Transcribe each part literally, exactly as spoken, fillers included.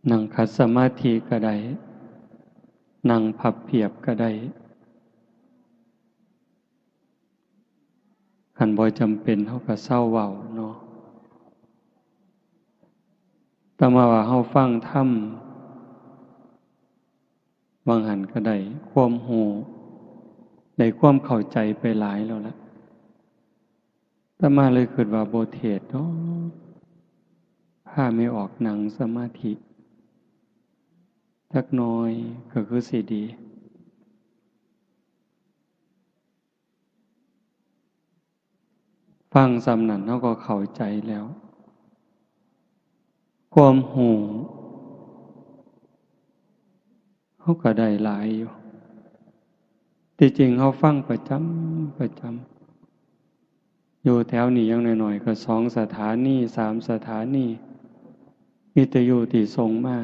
นั่งขัดสมาธิก็ได้ นั่งพับเพียบก็ได้ คันบ่จำเป็นเฮาก็เซาเว้าเนาะ แต่มาว่าเฮาฟังธรรม บางหันก็ได้ความรู้ ได้ความเข้าใจไปหลายแล้วล่ะ อาตมาเลยคิดว่าบ่เทศน์ดอก พาแม่ออกนั่งสมาธิ จักหน่อยก็คือสิดี ฟังส่ำนั้นเฮาก็เข้าใจแล้ว ความรู้เฮาก็ได้หลายอยู่ ที่จริงเฮาฟังประจำ ประจำ อยู่แถวนี้อย่างน้อยๆ ก็สองสถานี สามสถานี วิทยุที่ส่งมา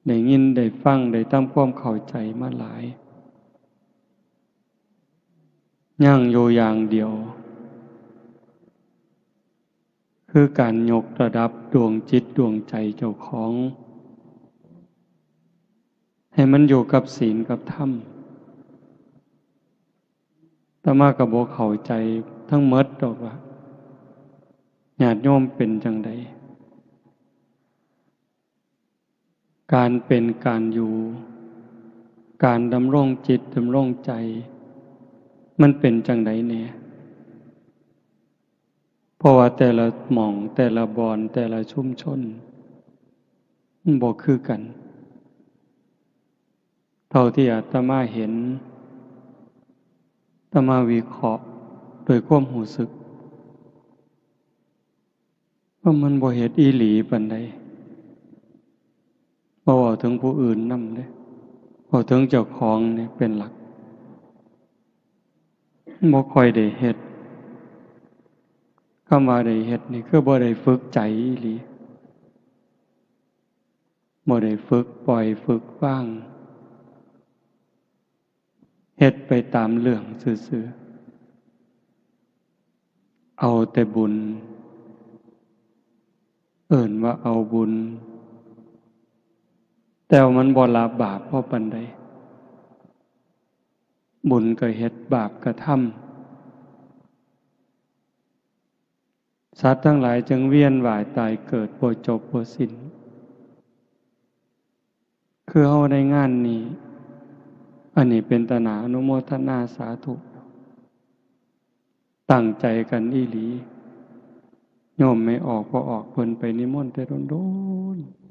ได้ยินได้ฟัง ได้ทำความเข้าใจมาหลาย ยังอยู่อย่างเดียว คือการยกระดับดวงจิตดวงใจเจ้าของ ให้มันอยู่กับศีลกับธรรม อาตมาก็บ่เข้าใจทั้งหมดดอกว่า ญาติโยมเป็นจั่งใด การเป็นการอยู่ การดำรงจิตดำรงใจ มันเป็นจั่งใดแหน่ เพราะว่าแต่ละหม่อง แต่ละบ่อน แต่ละชุมชน มันบ่คือกัน เท่าที่อาตมาเห็น อาตมาวิเคราะห์โดยความรู้สึก ว่ามันบ่เฮ็ดอีหลีปานใด บ่เว้าถึงผู้อื่นนำเด้ เว้าถึงเจ้าของนี่เป็นหลัก บ่ค่อยได้เฮ็ด คำว่าได้เฮ็ดนี่คือบ่ได้ฝึกใจอีหลี บ่ได้ฝึกปล่อยฝึกวาง เฮ็ดไปตามเรื่องซื่อๆ เอาแต่บุญ เอิ้นว่าเอาบุญ แต่ว่ามันบ่ละบาปพอปานใด บุญก็เฮ็ด บาปก็ทำ สัตว์ทั้งหลายจึงเวียนว่ายตายเกิดบ่จบบ่สิ้น คือเฮาได้งานนี้ อันนี้เป็นตาหน้าอนุโมทนาสาธุ ตั้งใจกันอีหลี โยมแม่ออก พ่อออก เพิ่นไปนิมนต์แต่โดนๆ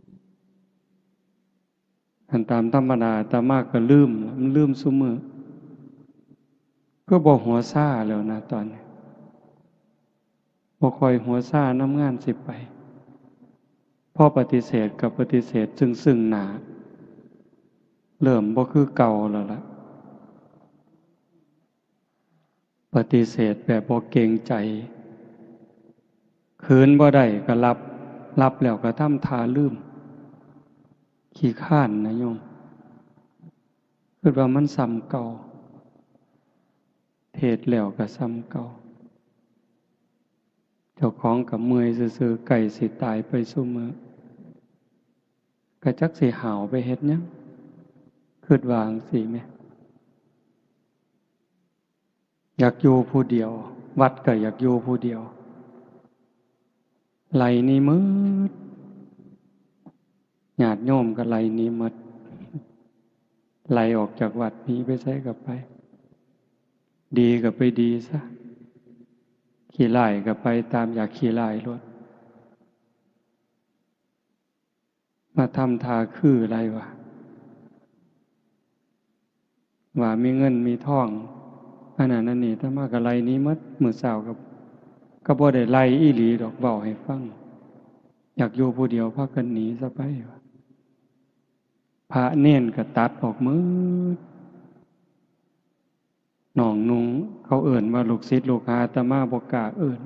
อันตามธรรมดาอาตมาก็ลืม มันลืมซุมื้อ คือบ่หัวซ่าแล้วนะตอนนี้ บ่ค่อยหัวซ่านำงานสิไป พอปฏิเสธก็ปฏิเสธซึ่งๆ หน้า เริ่มบ่คือเก่าแล้วล่ะ ปฏิเสธแบบบ่เกรงใจ คืนบ่ได้ก็หลับ หลับแล้วก็ทำท่าลืม ขี้คร้านนะโยม คิดว่ามันส่ำเก่า เทศน์แล้วก็ส่ำเก่า เจ้าของก็เมื่อยซื่อๆ ใกล้สิตายไปซุมื้อ ก็จักสิห้าวไปเฮ็ดหยัง คิดว่าจั่งซี้แหม อยากอยู่ผู้เดียว วัดก็อยากอยู่ผู้เดียว ไล่หนีหมด ญาติโยมก็ไล่หนีหมด ไล่ออกจากวัด หนีไปไสก็ไป ดีก็ไปดีซะ ขี้ร้ายก็ไปตามอยากขี้ร้ายโลด มาทำท่าคือหลายว่า ว่ามีเงินมีทอง อันนั้นอันนี้ อาตมาก็ไล่หนีหมด มื้อเช้าก็ ก็บ่ได้ไล่อีหลีดอก เว้าให้ฟัง อยากอยู่ผู้เดียว พากันหนีซะไปว่า พระเณรก็ตัดออกหมด น้องนุ่ง เขาเอิ้นว่าลูกศิษย์ลูกหา อาตมาบ่กล้าเอิ้น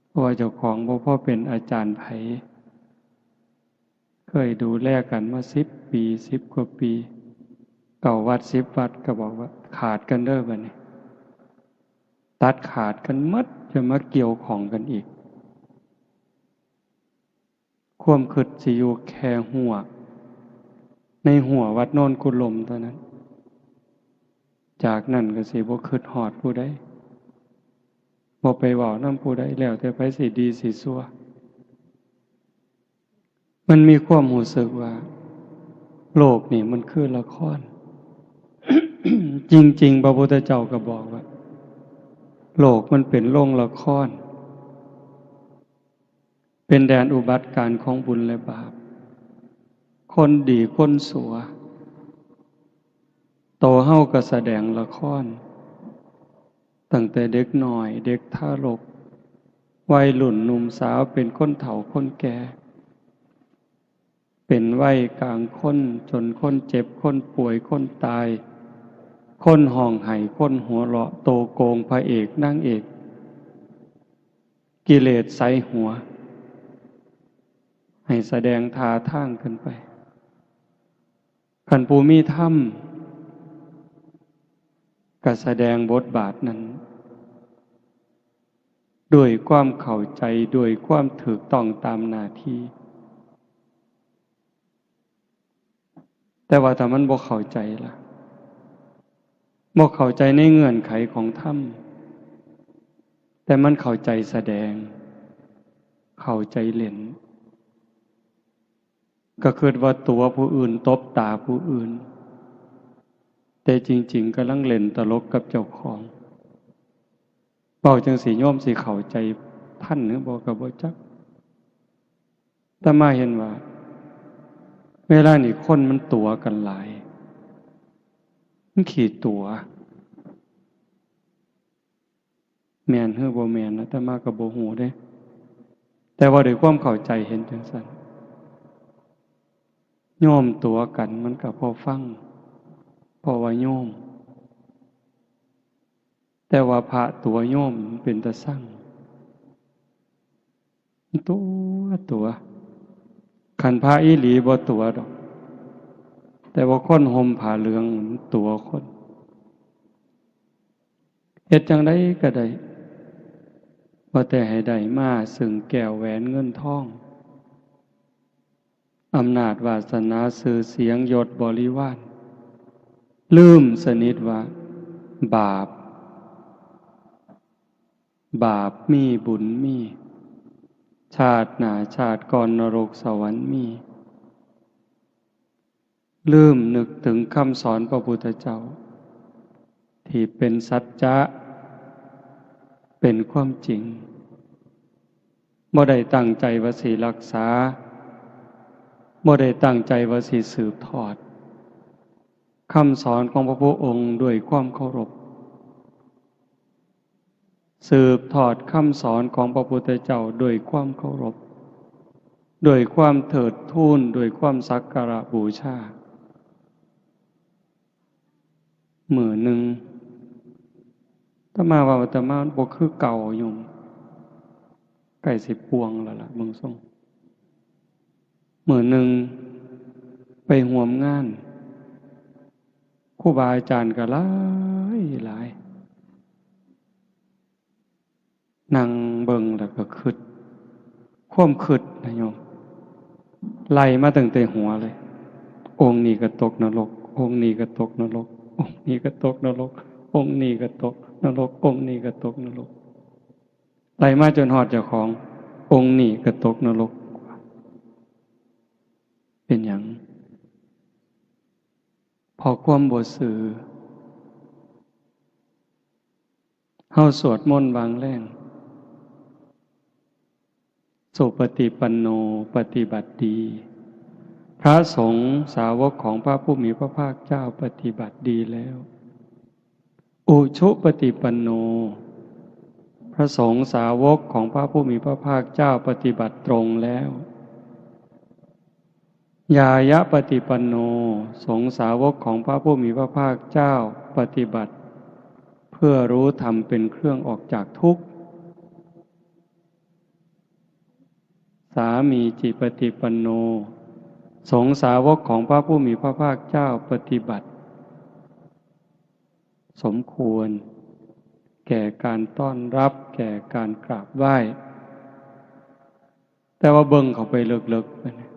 เพราะว่าเจ้าของบ่พอเป็นอาจารย์ไผ เคยดูแลกันมาสิบปี สิบกว่าปี เก้าวัด สิบวัด ก็บอกว่าขาดกันเด้อบัดนี้ ตัดขาดกันหมด จะมาเกี่ยวข้องกันอีก ความคิดสิอยู่แค่ฮั้ว ในฮั้ววัดโนนกุลมเท่านั้น จากนั้นก็สิบ่คิดฮอดผู้ใด บ่ไปเว้านำผู้ใด แล้วแต่ไผสิดีสิชั่ว มันมีความรู้สึกว่า โลกนี่มันคือละคร จริงๆ พระพุทธเจ้าก็บอกว่า โลกมันเป็นโรงละคร เป็นแดนอุบัติการณ์ของบุญและบาป คนดีคนชั่ว โตเฮาก็แสดงละคร ตั้งแต่เด็กน้อย เด็กทารก วัยรุ่นหนุ่มสาว เป็นคนเฒ่าคนแก่ เป็นวัยกลางคน จนคนเจ็บ คนป่วย คนตาย คนฮ้องไห้ คนหัวเราะ โตโกง พระเอก นางเอก กิเลสใส่หัว ให้แสดงท่าทางขึ้นไป คันผู้มีธรรม ก็แสดงบทบาทนั้น ด้วยความเข้าใจ ด้วยความถูกต้องตามหน้าที่ แต่ว่าถ้ามันบ่เข้าใจล่ะ บ่เข้าใจในเงื่อนไขของธรรม แต่มันเข้าใจแสดง เข้าใจเล่น ก็คิดว่าตั๋วผู้อื่น ตบตาผู้อื่น แต่จริงๆ กำลังเล่นตลกกับเจ้าของ เว้าจั่งซี้โยมสิเข้าใจทันหรือบ่ก็บ่จัก อาตมาเห็นว่า เวลานี้คนมันตั๋วกันหลาย มันขี้ตั๋ว แม่นหรือบ่แม่น อาตมาก็บ่ฮู้เด้ แต่ว่าด้วยความเข้าใจเห็นจั่งซั้น โยมตั๋วกันมันก็พอฟัง เพราะว่าโยม แต่ว่าพระตั๋วโยมมันเป็นตาซัง ตั๋ว ตั๋ว คันพระอีหลีบ่ตั๋วดอก แต่ว่าคนห่มผ้าเหลืองมันตั๋วคน เฮ็ดจั่งใดก็ได้ ว่าแต่ให้ได้มาซึ่งแก้วแหวนเงินทอง อำนาจวาสนา ชื่อเสียง ยศบริวาร ลืมสนิทว่า บาป บาปมี บุญมี ชาติหน้าชาติก่อน นรกสวรรค์มี ลืมนึกถึงคำสอนพระพุทธเจ้า ที่เป็นสัจจะ เป็นความจริง บ่ได้ตั้งใจว่าสิรักษา บ่ได้ตั้งใจว่าสิสืบทอด คำสอนของพระพุทธองค์ด้วยความเคารพ สืบทอดคำสอนของพระพุทธเจ้าด้วยความเคารพ ด้วยความเทิดทูน ด้วยความสักการะบูชา มื้อหนึ่ง อาตมาว่าอาตมาบ่คือเก่าโยม ใกล้สิป่วงแล้วล่ะ เบิ่งทรง มื้อหนึ่ง ไปร่วมงาน ครูบาอาจารย์ก็หลายหลาย นั่งเบิ่งแล้วก็คิด ความคิดนะโยม ไล่มาตั้งแต่หัวเลย องค์นี้ก็ตกนรก องค์นี้ก็ตกนรก องค์นี้ก็ตกนรก องค์นี้ก็ตกนรก องค์นี้ก็ตกนรก ไล่มาจนฮอดเจ้าของ องค์นี้ก็ตกนรก เป็นหยัง เพราะความบ่ซื่อ เฮาสวดมนต์วางแรง สุปฏิปันโน ปฏิบัติดี พระสงฆ์สาวกของพระผู้มีพระภาคเจ้าปฏิบัติดีแล้ว อุชุปฏิปันโน พระสงฆ์สาวกของพระผู้มีพระภาคเจ้าปฏิบัติตรงแล้ว ญาญาปฏิปันโน สงฆ์สาวกของพระผู้มีพระภาคเจ้าปฏิบัติ เพื่อรู้ธรรมเป็นเครื่องออกจากทุกข์ สามีจิปฏิปันโน สงฆ์สาวกของพระผู้มีพระภาคเจ้าปฏิบัติ สมควร แก่การต้อนรับ แก่การกราบไหว้ แต่ว่าเบิ่งเข้าไปเลิกๆ ไปเนี่ย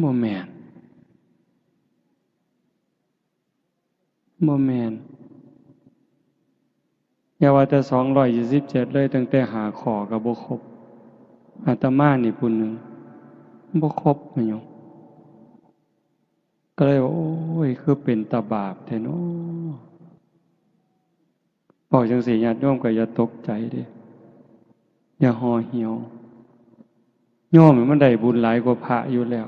บ่แม่น บ่แม่น อย่าว่าแต่สองร้อยยี่สิบเจ็ดเลย ตั้งแต่ห้าข้อก็บ่ครบ อาตมานี่ผู้หนึ่ง บ่ครบ แม่นหยัง ก็เลยว่า โอ้ย คือเป็นตาบาปแท้น้อ บอกจังซี้ ญาติโยมก็อย่าตกใจเด้ อย่าห่อเหี่ยว โยมมันได้บุญหลายกว่าพระอยู่แล้ว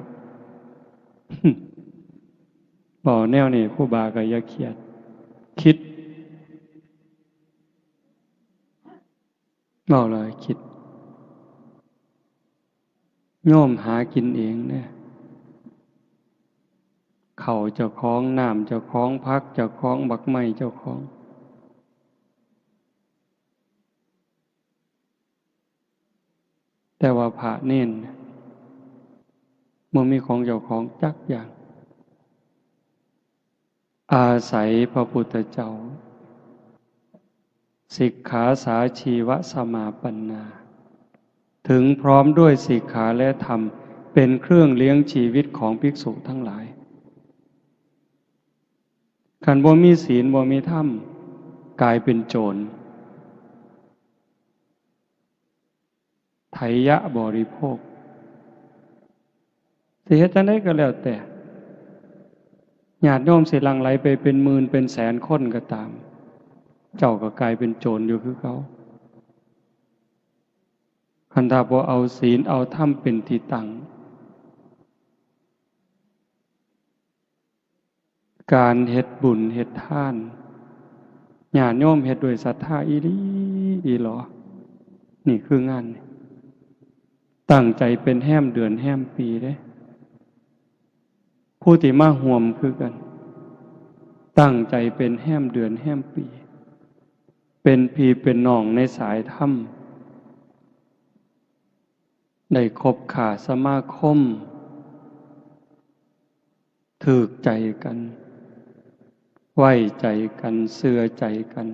บอกแนวนี้ ครูบาก็อย่าเครียด คิด เว้าแล้วคิด โยมหากินเองเด้ ข้าวเจ้าของ น้ำเจ้าของ ผักเจ้าของ บักไม้เจ้าของ แต่ว่าพระเณรบ่มีของเจ้าของจักอย่าง อาศัยพระพุทธเจ้า สิกขาสาชีวสมาปันนา ถึงพร้อมด้วยสิกขาและธรรม เป็นเครื่องเลี้ยงชีวิตของภิกษุทั้งหลาย คันบ่มีศีล บ่มีธรรม กลายเป็นโจร ไถยะบริโภค สิเฮ็ดจั่งใดก็แล้วแต่ ญาติโยมสิหลั่งไหลไปเป็นหมื่นเป็นแสนคนก็ตาม เจ้าก็กลายเป็นโจรอยู่คือเก่า คันถ้าบ่เอาศีลเอาธรรมเป็นที่ตั้ง การเฮ็ดบุญเฮ็ดทาน ญาติโยมเฮ็ดด้วยศรัทธาอีหลีอีหลอ นี่คืองาน ตั้งใจเป็นแฮมเดือนแฮมปีเด้ ผู้ที่มาร่วมคือกัน ตั้งใจเป็นแฮมเดือนแฮมปี เป็นพี่เป็นน้องในสายธรรม ได้คบค้าสมาคม ถืกใจกัน ไว้ใจกัน เชื่อใจกัน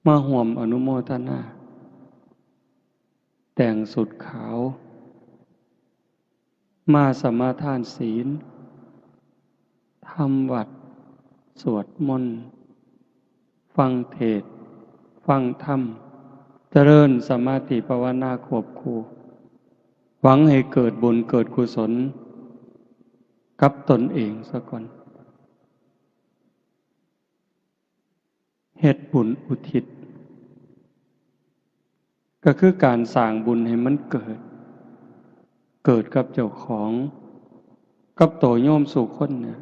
มาร่วมอนุโมทนา แต่งชุดขาว มาสมาทานศีล ทำวัตร สวดมนต์ ฟังเทศน์ ฟังธรรม เจริญสมาธิภาวนาควบคู่ หวังให้เกิดบุญเกิดกุศลกับตนเองซะก่อน เฮ็ดบุญอุทิศ ก็คือการสร้างบุญให้มันเกิด เกิดกับเจ้าของ กับโตโยมสู่คนเนี่ย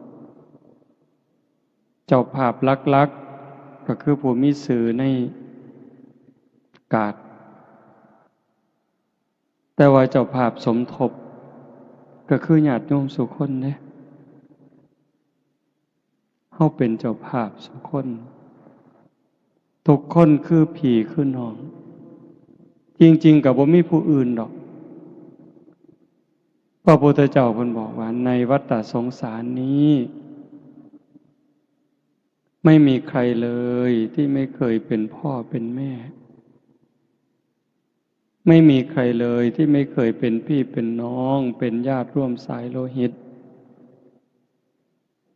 เจ้าภาพหลักๆ ก็คือผู้มีชื่อในการ์ด แต่ว่าเจ้าภาพสมทบ ก็คือญาติโยมสู่คนเด้ เฮาเป็นเจ้าภาพสู่คน ทุกคนคือพี่คือน้อง จริงๆ ก็บ่มีผู้อื่นดอก พระพุทธเจ้าเพิ่นบอกว่า ในวัฏฏะสงสารนี้ ไม่มีใครเลยที่ไม่เคยเป็นพ่อเป็นแม่ ไม่มีใครเลยที่ไม่เคยเป็นพี่เป็นน้อง เป็นญาติร่วมสายโลหิต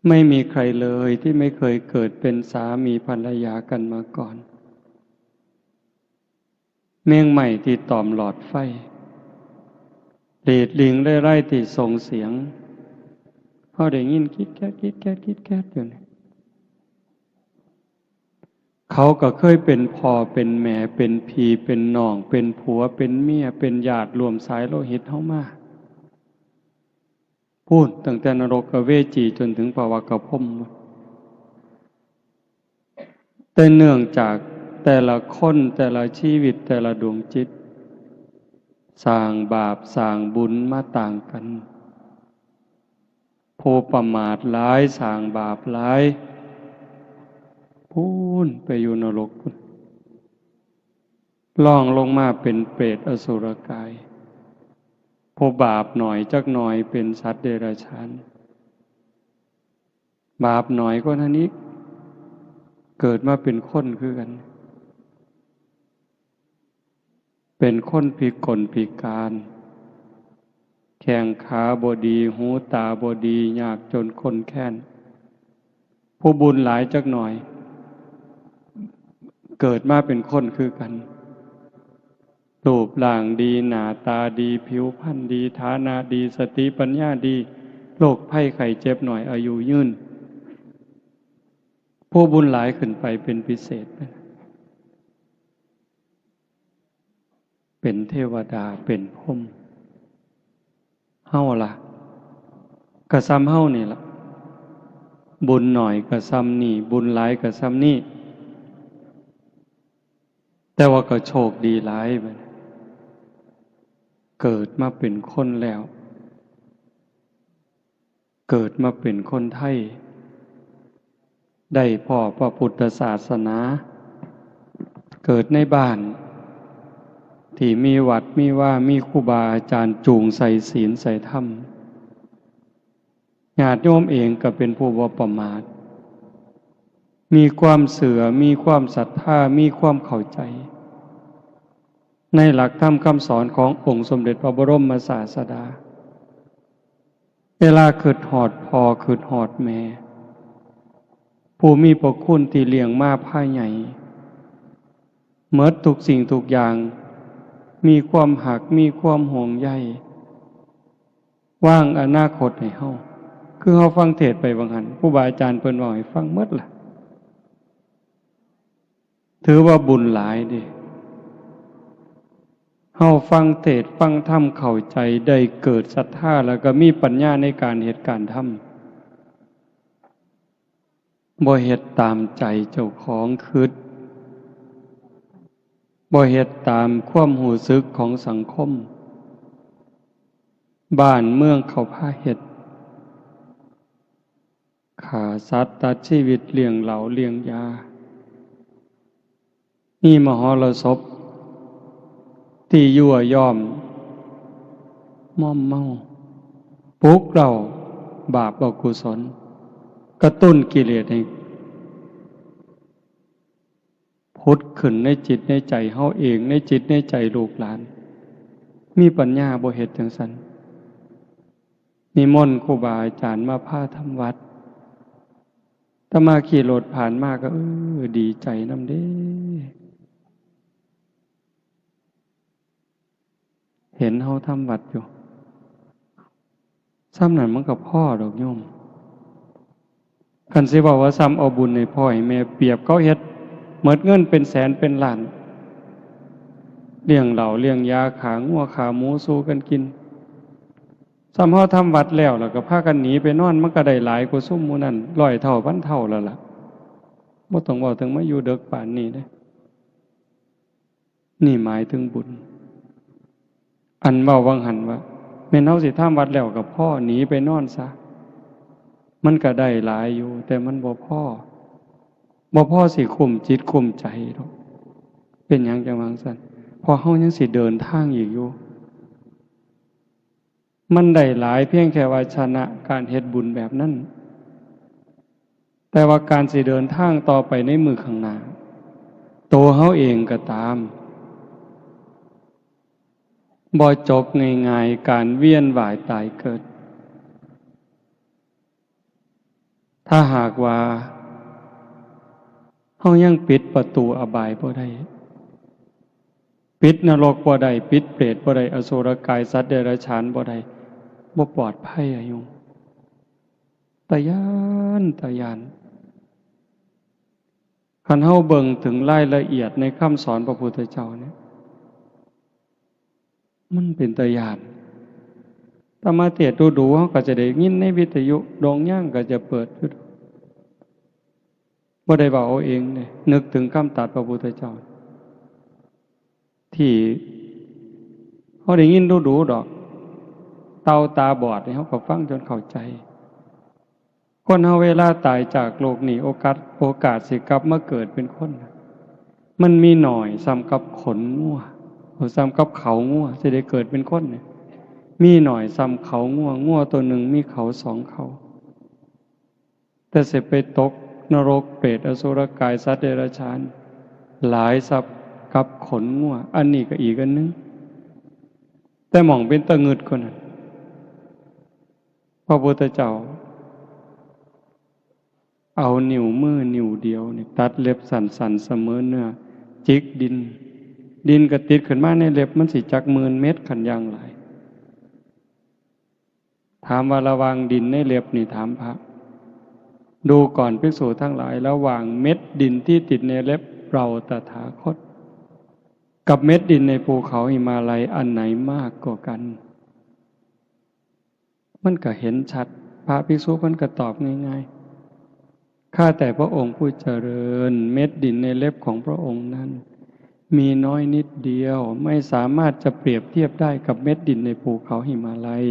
ไม่มีใครเลยที่ไม่เคยเกิดเป็นสามีภรรยากันมาก่อน แมงไม้ที่ตอมหลอดไฟ หลีดลิงเร่ไร่ที่ส่งเสียง เฮาได้ยินคิดแคด คิดแคด คิดแคดอยู่นี่ เขาก็เคยเป็นพ่อเป็นแม่ เป็นพี่เป็นน้อง เป็นผัวเป็นเมีย เป็นญาติร่วมสายโลหิตเฮามา พู้นตั้งแต่นรกเวจีจนถึงพระวักกะพรหม แต่เนื่องจากแต่ละคน แต่ละชีวิต แต่ละดวงจิต สร้างบาปสร้างบุญมาต่างกัน ผู้ประมาทหลายสร้างบาปหลาย พู้นไปอยู่นรกพู้น ล่องลงมาเป็นเปรตอสุรกาย ผู้บาปหน่อยจักหน่อยเป็นสัตว์เดรัจฉาน บาปหน่อยกว่านั้นอีก เกิดมาเป็นคนคือกัน เป็นคนพิกลพิการ แข้งขาบ่ดี หูตาบ่ดี ยากจนข้นแค้น ผู้บุญหลายจักหน่อย เกิดมาเป็นคนคือกัน รูปร่างดี หน้าตาดี ผิวพรรณดี ฐานะดี สติปัญญาดี โรคภัยไข้เจ็บน้อย อายุยืน ผู้บุญหลายขึ้นไปเป็นพิเศษ เป็นเทวดา เป็นพรหม เฮาล่ะ กะส่ำเฮานี่ล่ะ บุญน้อยกะส่ำนี่ บุญหลายกะส่ำนี่ แต่ว่าก็โชคดีหลายบัดนี้ เกิดมาเป็นคนแล้ว เกิดมาเป็นคนไทย ได้พ้อพระพุทธศาสนา เกิดในบ้าน ที่มีวัดมีวา มีครูบาอาจารย์จูงใส่ศีลใส่ธรรม ญาติโยมเองก็เป็นผู้บ่ประมาท มีความเชื่อ มีความศรัทธา มีความเข้าใจ ในหลักธรรมคำสอนขององค์สมเด็จพระบรมศาสดา เวลาคิดฮอดพ่อ คิดฮอดแม่ ผู้มีพระคุณที่เลี้ยงมาพาใหญ่ หมดทุกสิ่งทุกอย่าง มีความฮัก มีความห่วงใย วางอนาคตให้เฮา คือเฮาฟังเทศน์ไปว่าหั่น ครูบาอาจารย์เพิ่นเว้าให้ฟังหมดล่ะ ถือว่าบุญหลายเด้ เฮาฟังเทศน์ฟังธรรมเข้าใจ ได้เกิดศรัทธา แล้วก็มีปัญญาในการเฮ็ดการทำ บ่เฮ็ดตามใจเจ้าของคิด บ่เฮ็ดตามความรู้สึกของสังคม บ้านเมืองเขาพาเฮ็ด ฆ่าสัตว์ตัดชีวิต เลี้ยงเหล้าเลี้ยงยา มีมหรสพที่ยั่วยอม มอมเมา ปลุกเร้าบาปอกุศล กระตุ้นกิเลสให้ผุดขึ้นในจิตในใจเฮาเอง ในจิตในใจลูกหลาน มีปัญญาบ่เฮ็ดจั่งซั้น นิมนต์ครูบาอาจารย์มาพาทำวัด อาตมาขี่รถผ่านมาก็ เออ ดีใจนำเด้ เห็นเฮาทำวัดอยู่ ส่ำนั้นมันก็พอดอกโยม คันสิเว้าว่าส่ำเอาบุญให้พ่อให้แม่ เปรียบเขาเฮ็ดหมดเงินเป็นแสนเป็นล้าน เลี้ยงเหล้าเลี้ยงยา ฆ่างัวฆ่าหมูสู่กันกิน ส่ำเฮาทำวัดแล้ว แล้วก็พากันหนีไปนอน มันก็ได้หลายกว่าซุมหมู่นั้น ร้อยเท่าพันเท่าแล้วล่ะ บ่ต้องเว้าถึงมาอยู่เดิกปานนี้เด้ นี่หมายถึงบุญ อันเว้าวังหั้นว่า แม่นเฮาสิทำวัดแล้วก็พอ หนีไปนอนซะ มันก็ได้หลายอยู่ แต่มันบ่พอ บ่พอสิคุ้มจิตคุ้มใจดอก เป็นหยังจั่งว่าจั่งซั้น เพราะเฮายังสิเดินทางอีกอยู่ มันได้หลายเพียงแค่ว่าชนะการเฮ็ดบุญแบบนั้น แต่ว่าการสิเดินทางต่อไปในมื้อข้างหน้า ตัวเฮาเองก็ตาม บ่จบง่ายๆ การเวียนว่ายตายเกิด ถ้าหากว่าเฮายังปิดประตูอบายบ่ได้ ปิดนรกบ่ได้ ปิดเปรตบ่ได้ อสุรกายสัตว์เดรัจฉานบ่ได้ บ่ปลอดภัยอะโยม ตาย้าน ตาย้าน คันเฮาเบิ่งถึงรายละเอียดในคำสอนพระพุทธเจ้าเนี่ย มันเป็นตาย้าน อาตมาเทศน์ดูๆ เฮาก็จะได้ยินในวิทยุ โด่งยางก็จะเปิดอยู่ บ่ได้เว้าเอาเองเด้ นึกถึงคำตรัสพระพุทธเจ้า ที่เฮาได้ยินดูๆ ดอก เต่าตาบอดนี่เฮาก็ฟังจนเข้าใจ คนเฮาเวลาตายจากโลกนี้ โอกาส โอกาสสิกลับมาเกิดเป็นคนน่ะ มันมีน้อยส่ำกับขนงัว โอ้ ส่ำกับเขางัว สิได้เกิดเป็นคนเนี่ย มีน้อยส่ำเขางัว งัวตัวหนึ่งมีเขาสองเขา แต่สิไปตกนรก เปรต อสุรกาย สัตว์เดรัจฉาน หลายส่ำ กับขนงัว อันนี้ก็อีกอันหนึ่ง แต่หม่องเป็นตะงึดกว่านั้น พระพุทธเจ้า เอานิ้วมือนิ้วเดียวนี่ตัดเล็บสั้นๆเสมอเนื้อ จิกดิน ดินก็ติดขึ้นมาในเล็บ มันสิจักหมื่นเม็ดคันอย่างหลาย ถามว่าระหว่างดินในเล็บนี่ ถามพระ ดูก่อนภิกษุทั้งหลาย ระหว่างเม็ดดินที่ติดในเล็บเราตถาคต กับเม็ดดินในภูเขาหิมาลัย อันไหนมากกว่ากัน มันก็เห็นชัด พระภิกษุมันก็ตอบง่ายๆ ข้าแต่พระองค์ผู้เจริญ เม็ดดินในเล็บของพระองค์นั้น มีน้อยนิดเดียว ไม่สามารถจะเปรียบเทียบได้กับเม็ดดินในภูเขาหิมาลัย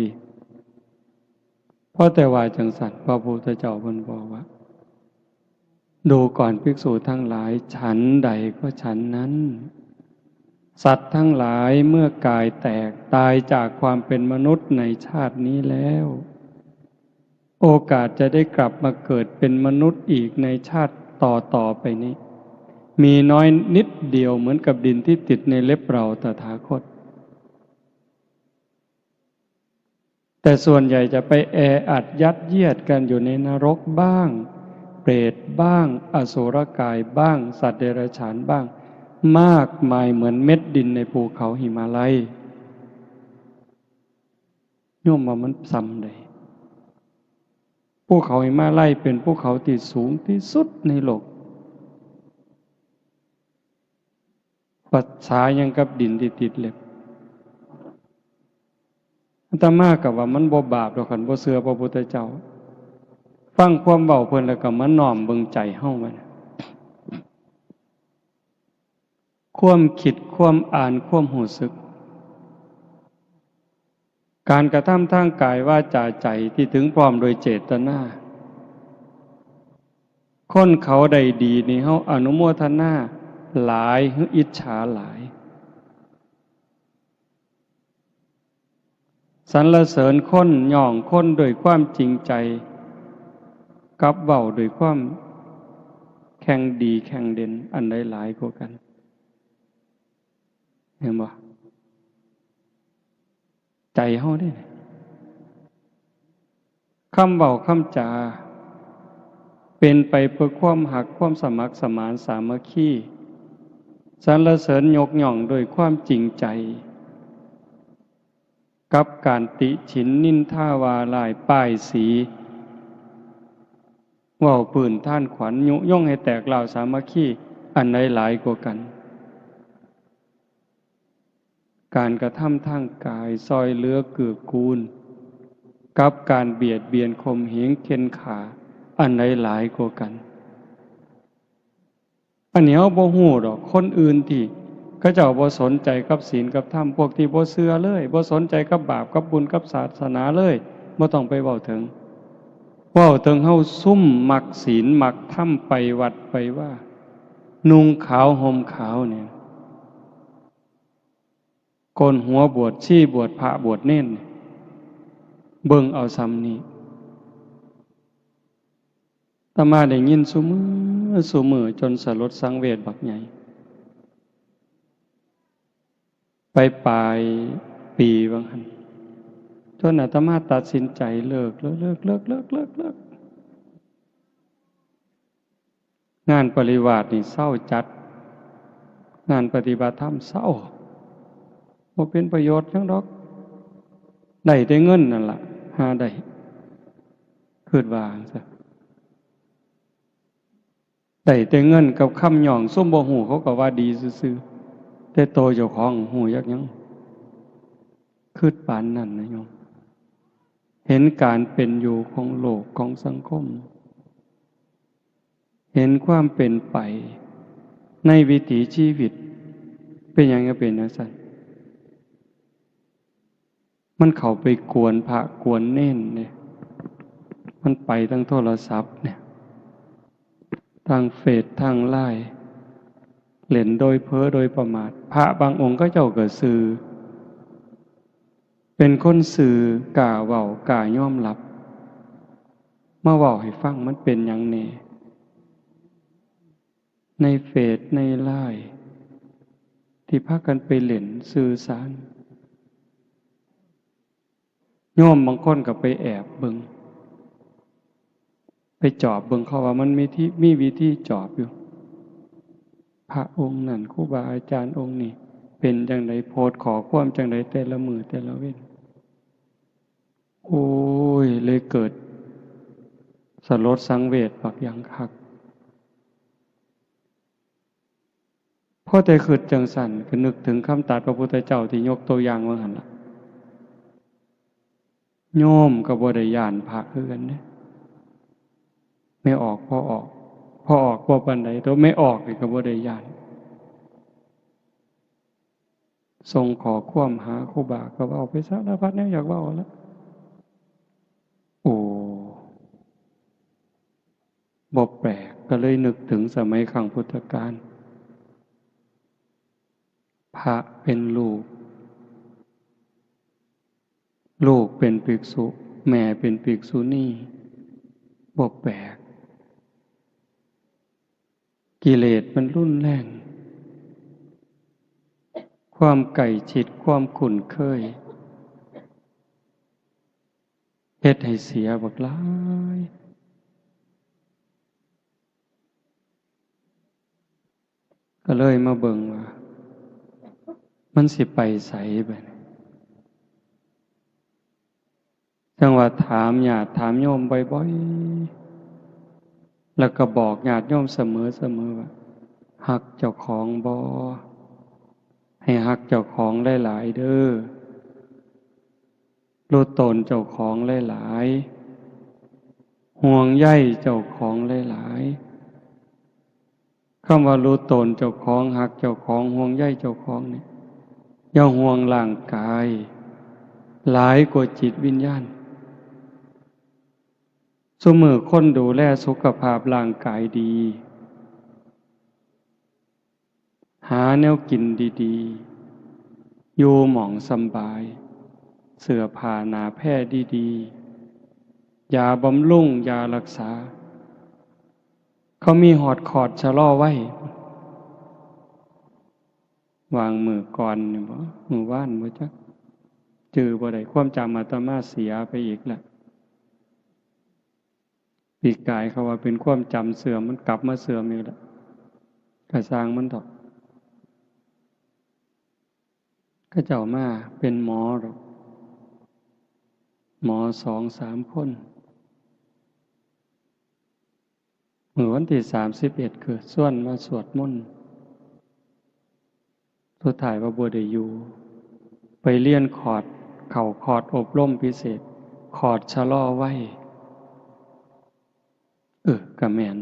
เพราะแต่ว่าจังสัน พระพุทธเจ้าเพิ่นบอกว่า ดูก่อนภิกษุทั้งหลาย ฉันใดก็ฉันนั้น สัตว์ทั้งหลายเมื่อกายแตกตายจากความเป็นมนุษย์ในชาตินี้แล้ว โอกาสจะได้กลับมาเกิดเป็นมนุษย์อีกในชาติต่อๆไปนี้ มีน้อยนิดเดียวเหมือนกับดินที่ติดในเล็บเราตถาคต แต่ส่วนใหญ่จะไปแออัดยัดเยียดกันอยู่ในนรกบ้าง เปรตบ้าง อสุรกายบ้าง สัตว์เดรัจฉานบ้าง มากมายเหมือนเม็ดดินในภูเขาหิมาลัย โยมว่ามันส่ำใด ภูเขาหิมาลัยเป็นภูเขาที่สูงที่สุดในโลก ประสาหยังกับดินที่ติดเล็บ อาตมาก็ว่ามันบ่บาปดอก คันบ่เชื่อพระพุทธเจ้า ฟังความเว้าเพิ่นแล้วก็มาน้อมเบิ่งใจเฮามัน ความคิด ความอ่าน ความรู้สึก การกระทำทางกายวาจาใจที่ถึงพร้อมโดยเจตนา คนเขาได้ดีนี่เฮาอนุโมทนาหลายหรืออิจฉาหลาย สรรเสริญคน ย่องคนด้วยความจริงใจ กับเว้าด้วยความแข่งดีแข่งเด่น อันใดหลายกว่ากัน เห็นบ่ ใจเฮาเด้ คำเว้าคำจา เป็นไปเพื่อความฮัก ความสมัครสมานสามัคคี สรรเสริญยกย่องด้วยความจริงใจ กับการติฉินนินทาว่าร้ายป้ายสี เว้าปื้นท่านขวัญ ยุยงให้แตกร้าวสามัคคี อันใดหลายกว่ากัน การกระทำทางกายซอยเหลือเกื้อกูล กับการเบียดเบียนข่มเหงเข่นฆ่า อันใดหลายกว่ากัน อันนี้เฮาบ่ฮู้ดอก คนอื่นที่เขาเจ้าบ่สนใจกับศีลกับธรรม พวกที่บ่เชื่อเลย บ่สนใจกับบาปกับบุญกับศาสนาเลย บ่ต้องไปเว้าถึง เว้าถึงเฮาซุมมักศีลมักธรรม ไปวัดไปวา นุ่งขาวห่มขาวเนี่ย โกนหัวบวชชี บวชพระบวชเณร เบิ่งเอาส่ำนี้ อาตมาได้ยินซุมื้อซุมื้อจนสลดสังเวชบักใหญ่ ไปปลายปีว่าหั่น จนอาตมาตัดสินใจเลิก เลิก เลิก งานปริวาสนี่เซาจัด งานปฏิบัติธรรมเซา บ่เป็นประโยชน์หยังดอก ได้แต่เงินนั่นล่ะ หาได้ คิดว่าจั่งซั้น ได้แต่เงินกับคำย่อง ซุมบ่ฮู้เขาก็ว่าดีซื่อๆ แต่โตเจ้าของฮู้จักหยัง คิดปานนั้นนะโยม เห็นการเป็นอยู่ของโลกของสังคม เห็นความเป็นไปในวิถีชีวิต เป็นหยังจั่งเป็นจั่งซั้น มันเข้าไปกวนพระกวนเณรเนี่ย มันไปทางโทรศัพท์เนี่ย ทางเฟซ ทางไลน์ เล่นโดยเผลอโดยประมาท พระบางองค์เขาเจ้าก็ซื่อ เป็นคนซื่อ กล้าเว้า กล้ายอมรับ มาเว้าให้ฟัง มันเป็นหยังแน่ ในเฟซ ในไลน์ ที่พากันไปเล่นสื่อสาร โยมบางคนก็ไปแอบเบิ่ง ไปจอบเบิ่งเขาว่ามันมีที่ มีวิธีจอบอยู่ พระองค์นั่น ครูบาอาจารย์องค์นี้ เป็นจั่งใด โพสต์ข้อความจั่งใด แต่ละมื้อแต่ละเว็น โอ้ย เลยเกิดสลดสังเวชบักอย่างคัก พอแต่คิดจั่งซั้น ก็นึกถึงคำตรัสพระพุทธเจ้าที่ยกตัวอย่างว่าหั่นล่ะ โยมก็บ่ได้ย้านพระคือกันเด้ แม่ออกพ่อออก พ่อออกบ่ปานใด แต่แม่ออกนี่ก็บ่ได้ย้าน ส่งข้อความหาครูบา ก็เว้าไปสารพัดแนวอยากเว้าละ โอ้ บ่แปลก ก็เลยนึกถึงสมัยครั้งพุทธกาล พระเป็นลูก ลูกเป็นภิกษุ แม่เป็นภิกษุณี บ่แปลก กิเลสมันรุนแรง ความใกล้ชิด ความคุ้นเคย เฮ็ดให้เสียบักหลาย ก็เลยมาเบิ่งว่า มันสิไปไสบัดนี้ จั่งว่าถามญาติถามโยมบ่อยๆ แล้วก็บอกญาติโยมเสมอๆ ว่า ฮักเจ้าของบ่ ให้ฮักเจ้าของหลายๆ เด้อ รู้ตนเจ้าของหลายๆ ห่วงใยเจ้าของหลายๆ คำว่ารู้ตนเจ้าของ ฮักเจ้าของ ห่วงใยเจ้าของนี่ อย่าห่วงร่างกาย หลายกว่าจิตวิญญาณ ซุมื้อคนดูแลสุขภาพร่างกายดี หาแนวกินดีๆ อยู่หม่องสำบาย เสื้อผ้าหนาแพร่ดีๆ ยาบำรุง ยารักษา เขามีฮอดคอร์สชะลอวัย วางมื้อก่อนนี่บ่ มื้อวานบ่จัก จื่อบ่ได้ ความจำอาตมาเสียไปอีกแล้ว ปีกายเขาว่าเป็นความจำเสื่อม มันกลับมาเสื่อมอีกแล้ว ก็ซ่างมันเถาะ เขาเจ้ามาเป็นหมอดอก หมอสองสามคน มื้อวันที่สามสิบเอ็ด คือชวนมาสวดมนต์ สุดท้ายว่าบ่ได้อยู่ ไปเรียนคอร์ส เข้าคอร์สอบรมพิเศษ คอร์สชะลอวัย เออ ก็แม่น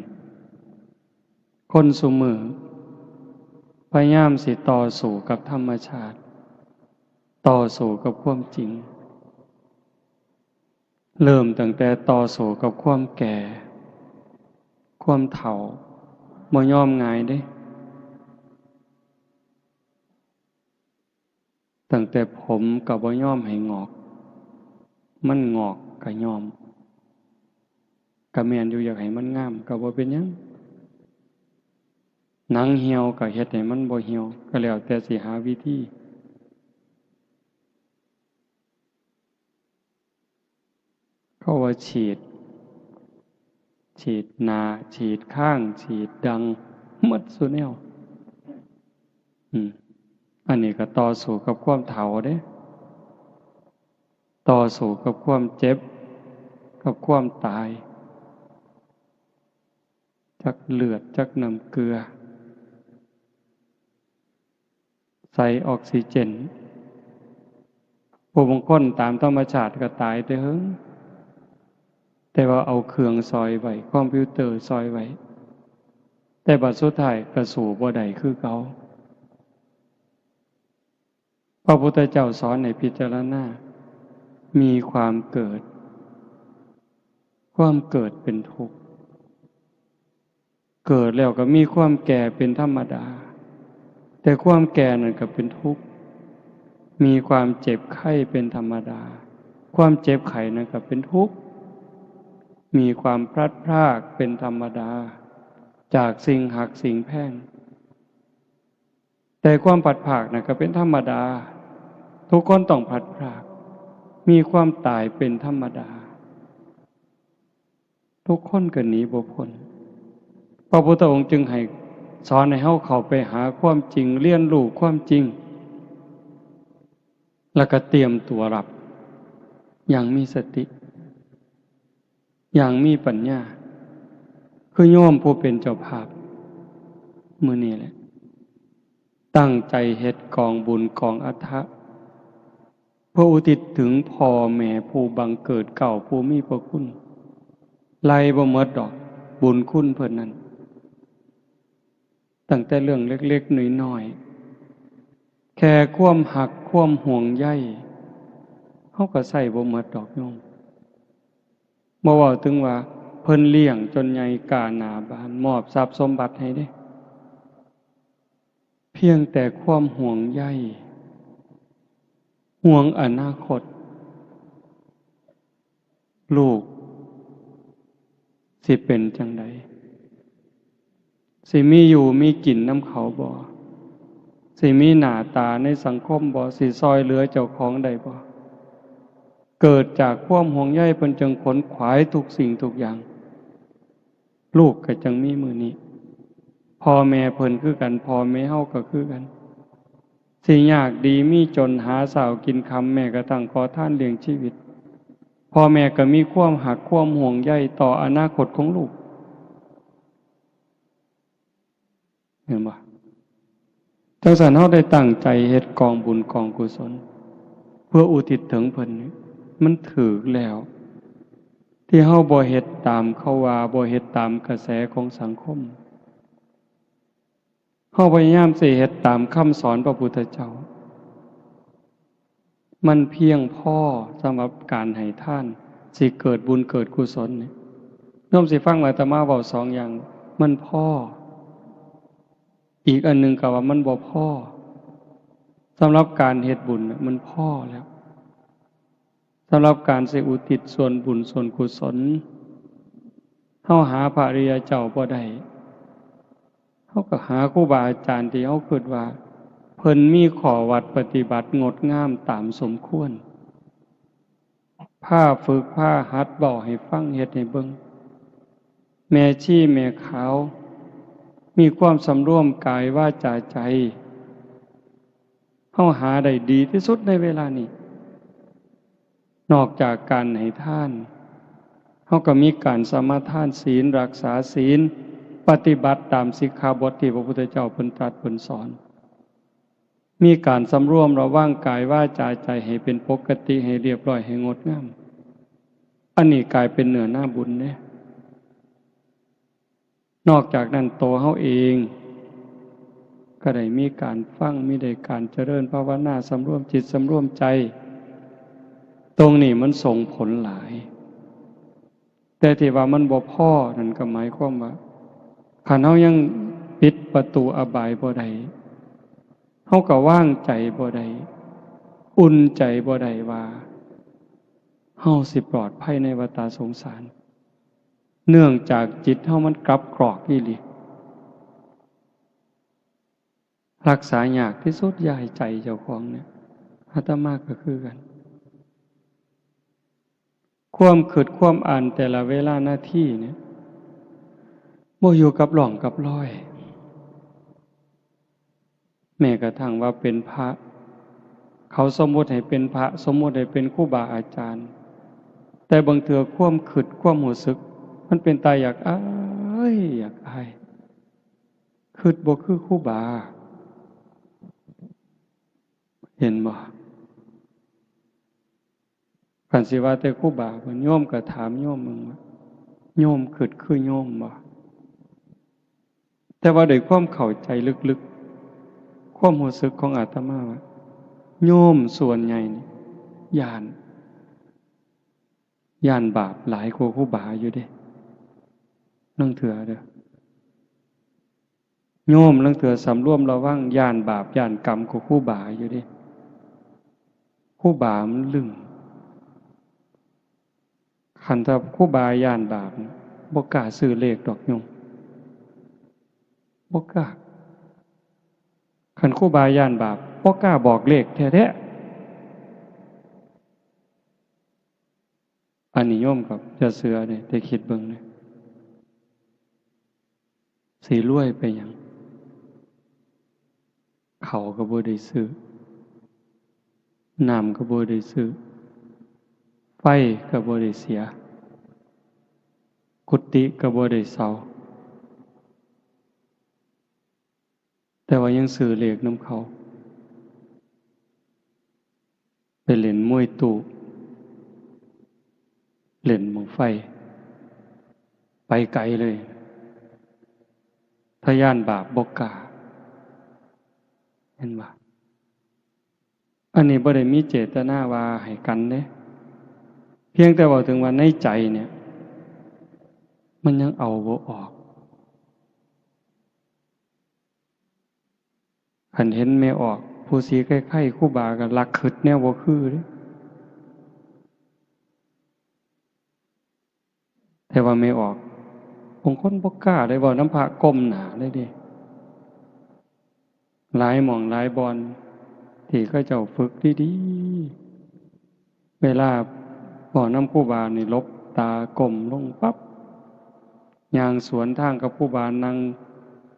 คนซุมื้อ พยายามสิต่อสู้กับธรรมชาติ ต่อสู้กับความจริง เริ่มตั้งแต่ต่อสู้กับความแก่ ความเฒ่า บ่ยอมง่ายเด้ ตั้งแต่ผมก็บ่ยอมให้งอก มันงอกก็ยอม ก็แม่นอยู่ อยากให้มันงามก็บ่เป็นหยัง หนังเหี่ยวก็เฮ็ดให้มันบ่เหี่ยว ก็แล้วแต่สิหาวิธี เขาว่าฉีด ฉีดหน้า ฉีดคาง ฉีดดัง หมดซุแนว อืม อันนี้ก็ต่อสู้กับความเฒ่าเด้ ต่อสู้กับความเจ็บ กับความตาย จักเลือด จักน้ำเกลือ ใส่ออกซิเจน ผู้บางคนตามธรรมชาติก็ตายแต่เฮิง แต่ว่าเอาเครื่องซ่อยไว้ คอมพิวเตอร์ซ่อยไว้ แต่บัดสุดท้ายก็สู้บ่ได้คือเก่า พระพุทธเจ้าสอนให้พิจารณา มีความเกิด ความเกิดเป็นทุกข์ เกิดแล้วก็มีความแก่เป็นธรรมดา แต่ความแก่นั่นก็เป็นทุกข์ มีความเจ็บไข้เป็นธรรมดา ความเจ็บไข้นั่นก็เป็นทุกข์ มีความพลัดพรากเป็นธรรมดา จากสิ่งฮักสิ่งแพง แ แต่ความพลัดพรากน่ะก็เป็นธรรมดา ทุกคนต้องพลัดพราก มีความตายเป็นธรรมดา ทุกคนก็หนีบ่พ้น พระพุทธองค์จึงให้สอนให้เฮาเข้าไปหาความจริง เรียนรู้ความจริง แล้วก็เตรียมตัวรับ อย่างมีสติ อย่างมีปัญญา คือโยมผู้เป็นเจ้าภาพ มื้อนี้แหละ ตั้งใจเฮ็ดกองบุญกองอัฐะ เพื่ออุทิศถึงพ่อแม่ผู้บังเกิดเกล้าผู้มีพระคุณ ไล่บ่หมดดอก บุญคุณเพิ่นนั้น ตั้งแต่เรื่องเล็กๆน้อยๆ แค่ความฮักความห่วงใย เฮาก็ใช้บ่หมดดอกโยม บ่เว้าถึงว่าเพิ่นเลี้ยงจนใหญ่ก้าหน้าบาน มอบทรัพย์สมบัติให้เด้ เพียงแต่ความห่วงใย ห่วงอนาคต ลูกสิเป็นจั่งใด สิมีอยู่มีกินนำเขาบ่ สิมีหน้าตาในสังคมบ่ สิซ่อยเหลือเจ้าของได้บ่ เกิดจากความห่วงใยเพิ่นจึงขนขวายทุกสิ่งทุกอย่าง ลูกก็จั่งมีมื้อนี้ พ่อแม่เพิ่นคือกัน พ่อแม่เฮาก็คือกัน สิยากดีมีจนหาเช้ากินค่ำ แม้กระทั่งขอทานเลี้ยงชีวิต พ่อแม่ก็มีความฮักความห่วงใยต่ออนาคตของลูก เห็นบ่ จั่งซั้นเฮาได้ตั้งใจเฮ็ดกองบุญกองกุศล เพื่ออุทิศถึงเพิ่นนี่ มันถูกแล้ว ที่เฮาบ่เฮ็ดตามเขาว่า บ่เฮ็ดตามกระแสของสังคม เฮาพยายามสิเฮ็ดตามคำสอนพระพุทธเจ้า มันเพียงพอสำหรับการให้ทาน สิเกิดบุญเกิดกุศลนี่ โยมสิฟังอาตมาเว้าสองอย่าง มันพอ อีกอันหนึ่งก็ว่ามันบ่พอ สำหรับการเฮ็ดบุญน่ะมันพอแล้ว สำหรับการสิอุทิศส่วนบุญส่วนกุศล เฮาหาพระอริยเจ้าบ่ได้ เฮาก็หาครูบาอาจารย์ที่เฮาคิดว่า เพิ่นมีข้อวัดปฏิบัติงดงามตามสมควร พาฝึกพาหัด เว้าให้ฟัง เฮ็ดให้เบิ่ง แม่ชีแม่ขาว มีความสำรวมกายวาจาใจ เฮาหาได้ดีที่สุดในเวลานี้ นอกจากการให้ทาน เฮาก็มีการสมาทานศีล รักษาศีล ปฏิบัติตามสิกขาบทที่พระพุทธเจ้าเพิ่นตรัสเพิ่นสอน มีการสำรวมระวังกายวาจาใจให้เป็นปกติ ให้เรียบร้อย ให้งดงาม อันนี้กลายเป็นเนื้อนาบุญเด้ นอกจากนั้น ตัวเฮาเอง ก็ได้มีการฟัง มีได้การเจริญภาวนา สำรวมจิตสำรวมใจ ตรงนี้มันส่งผลหลาย แต่ที่ว่ามันบ่พอนั่นก็หมายความว่า คันเฮายังปิดประตูอบายบ่ได้ เฮาก็วางใจบ่ได้ อุ่นใจบ่ได้ว่า เฮาสิปลอดภัยในวัฏสงสาร เนื่องจากจิตเฮามันกลับกรอกอีหลี รักษายากที่สุด อย่าให้ใจเจ้าของเนี่ย อาตมาก็คือกัน ความคิดความอ่านแต่ละเวลานาทีเนี่ย บ่อยู่กับร่องกับรอย แม้กระทั่งว่าเป็นพระ เขาสมมุติให้เป็นพระ สมมุติให้เป็นครูบาอาจารย์ แต่บางเทื่อความคิดความรู้สึก มันเป็นตาอยากอายอยากอาย คิดบ่คือครูบา เห็นบ่ คันสิว่าแต่ครูบา โยมก็ถามโยมมึงว่า โยมคิดคือโยมบ่ แต่ว่าด้วยความเข้าใจลึกๆ ความรู้สึกของอาตมาว่า โยมส่วนใหญ่นี่ ย้าน ย้านบาปหลายกว่าครูบาอยู่เด้ ลางเทื่อเด้อ โยมลางเทื่อสำรวมระวัง ย้านบาปย้านกรรมกว่าครูบาอยู่เด้ ครูบามันลึง คันถ้าครูบาย้านบาป บ่กล้าซื้อเลขดอกโยม บ่กล้า คันครูบาย้านบาป บ่กล้าบอกเลขแท้ๆ อันนี้โยมก็อย่าเชื่อเด้ แต่คิดเบิ่งเด้ สิรวยไปหยัง ข้าวก็บ่ได้ซื้อ น้ำก็บ่ได้ซื้อ ไฟก็บ่ได้เสีย กุฏิก็บ่ได้เช่า แต่ว่ายังซื้อเลขนำเขา ไปเล่นมวยตู้ เล่นบั้งไฟ ไปไกลเลย ถ้าย้านบาปบ่กล้า เห็นบ่ อันนี้บ่ได้มีเจตนาว่าให้กันเด้ เพียงแต่เว้าถึงว่าในใจเนี่ย มันยังเอาบ่ออก คันเห็นแม่ออก ผู้สีไข้ๆ ครูบาก็ลักคิดแนวบ่คือเด้ แต่ว่าแม่ออก บางคนบ่กล้าได้เว้านำพระก้มหน้าเลยเด้ หลายหม่องหลายบ่อน ที่เขาเจ้าฝึกดีๆ เวลาเว้านำครูบานี่หลบตาก้มลงปั๊บ ย่างสวนทางกับครูบานั่ง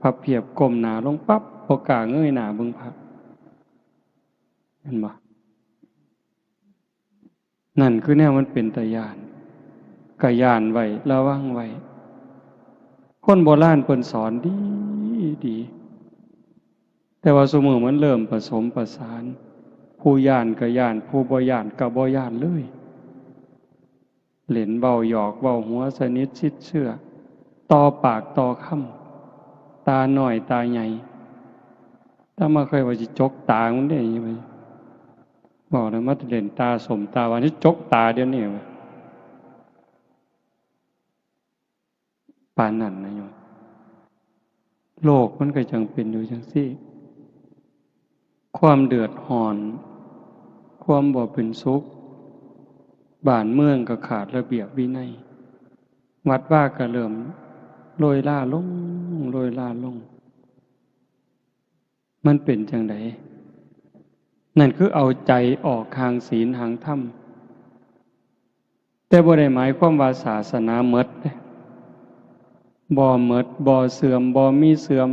พับเพียบก้มหน้าลงปั๊บ บ่กล้าเงยหน้าเบิ่งพระ เห็นบ่ นั่นคือแนวมันเป็นตาย้าน ก็ย้านไว้ ระวังไว้ คนโบราณเพิ่นสอนดีดี แต่ว่าซุมื้อมันเริ่มผสมผสาน ผู้ย้านก็ย้าน ผู้บ่ย้านก็บ่ย้านเลย เล่นเว้าหยอกเว้าหัวสนิทชิดเชื่อ ต่อปากต่อคำ ตาน้อยตาใหญ่ อาตมาเคยว่าสิจกตามันเด้ บอกเลยมาเล่นตาส้มตาหวาน สิจกตาเดี๋ยวนี้ ปานนั้นนะโยม โลกมันก็จั่งเป็นอยู่จั่งซี้ ความเดือดร้อน ความบ่เป็นสุข บ้านเมืองก็ขาดระเบียบวินัย วัดวาก็เริ่มโรยราลง โรยราลง มันเป็นจั่งใด นั่นคือเอาใจออกห่างศีลห่างธรรม แต่บ่ได้หมายความว่าศาสนาหมดเด้ บ่หมด บ่เสื่อม บ่มีเสื่อม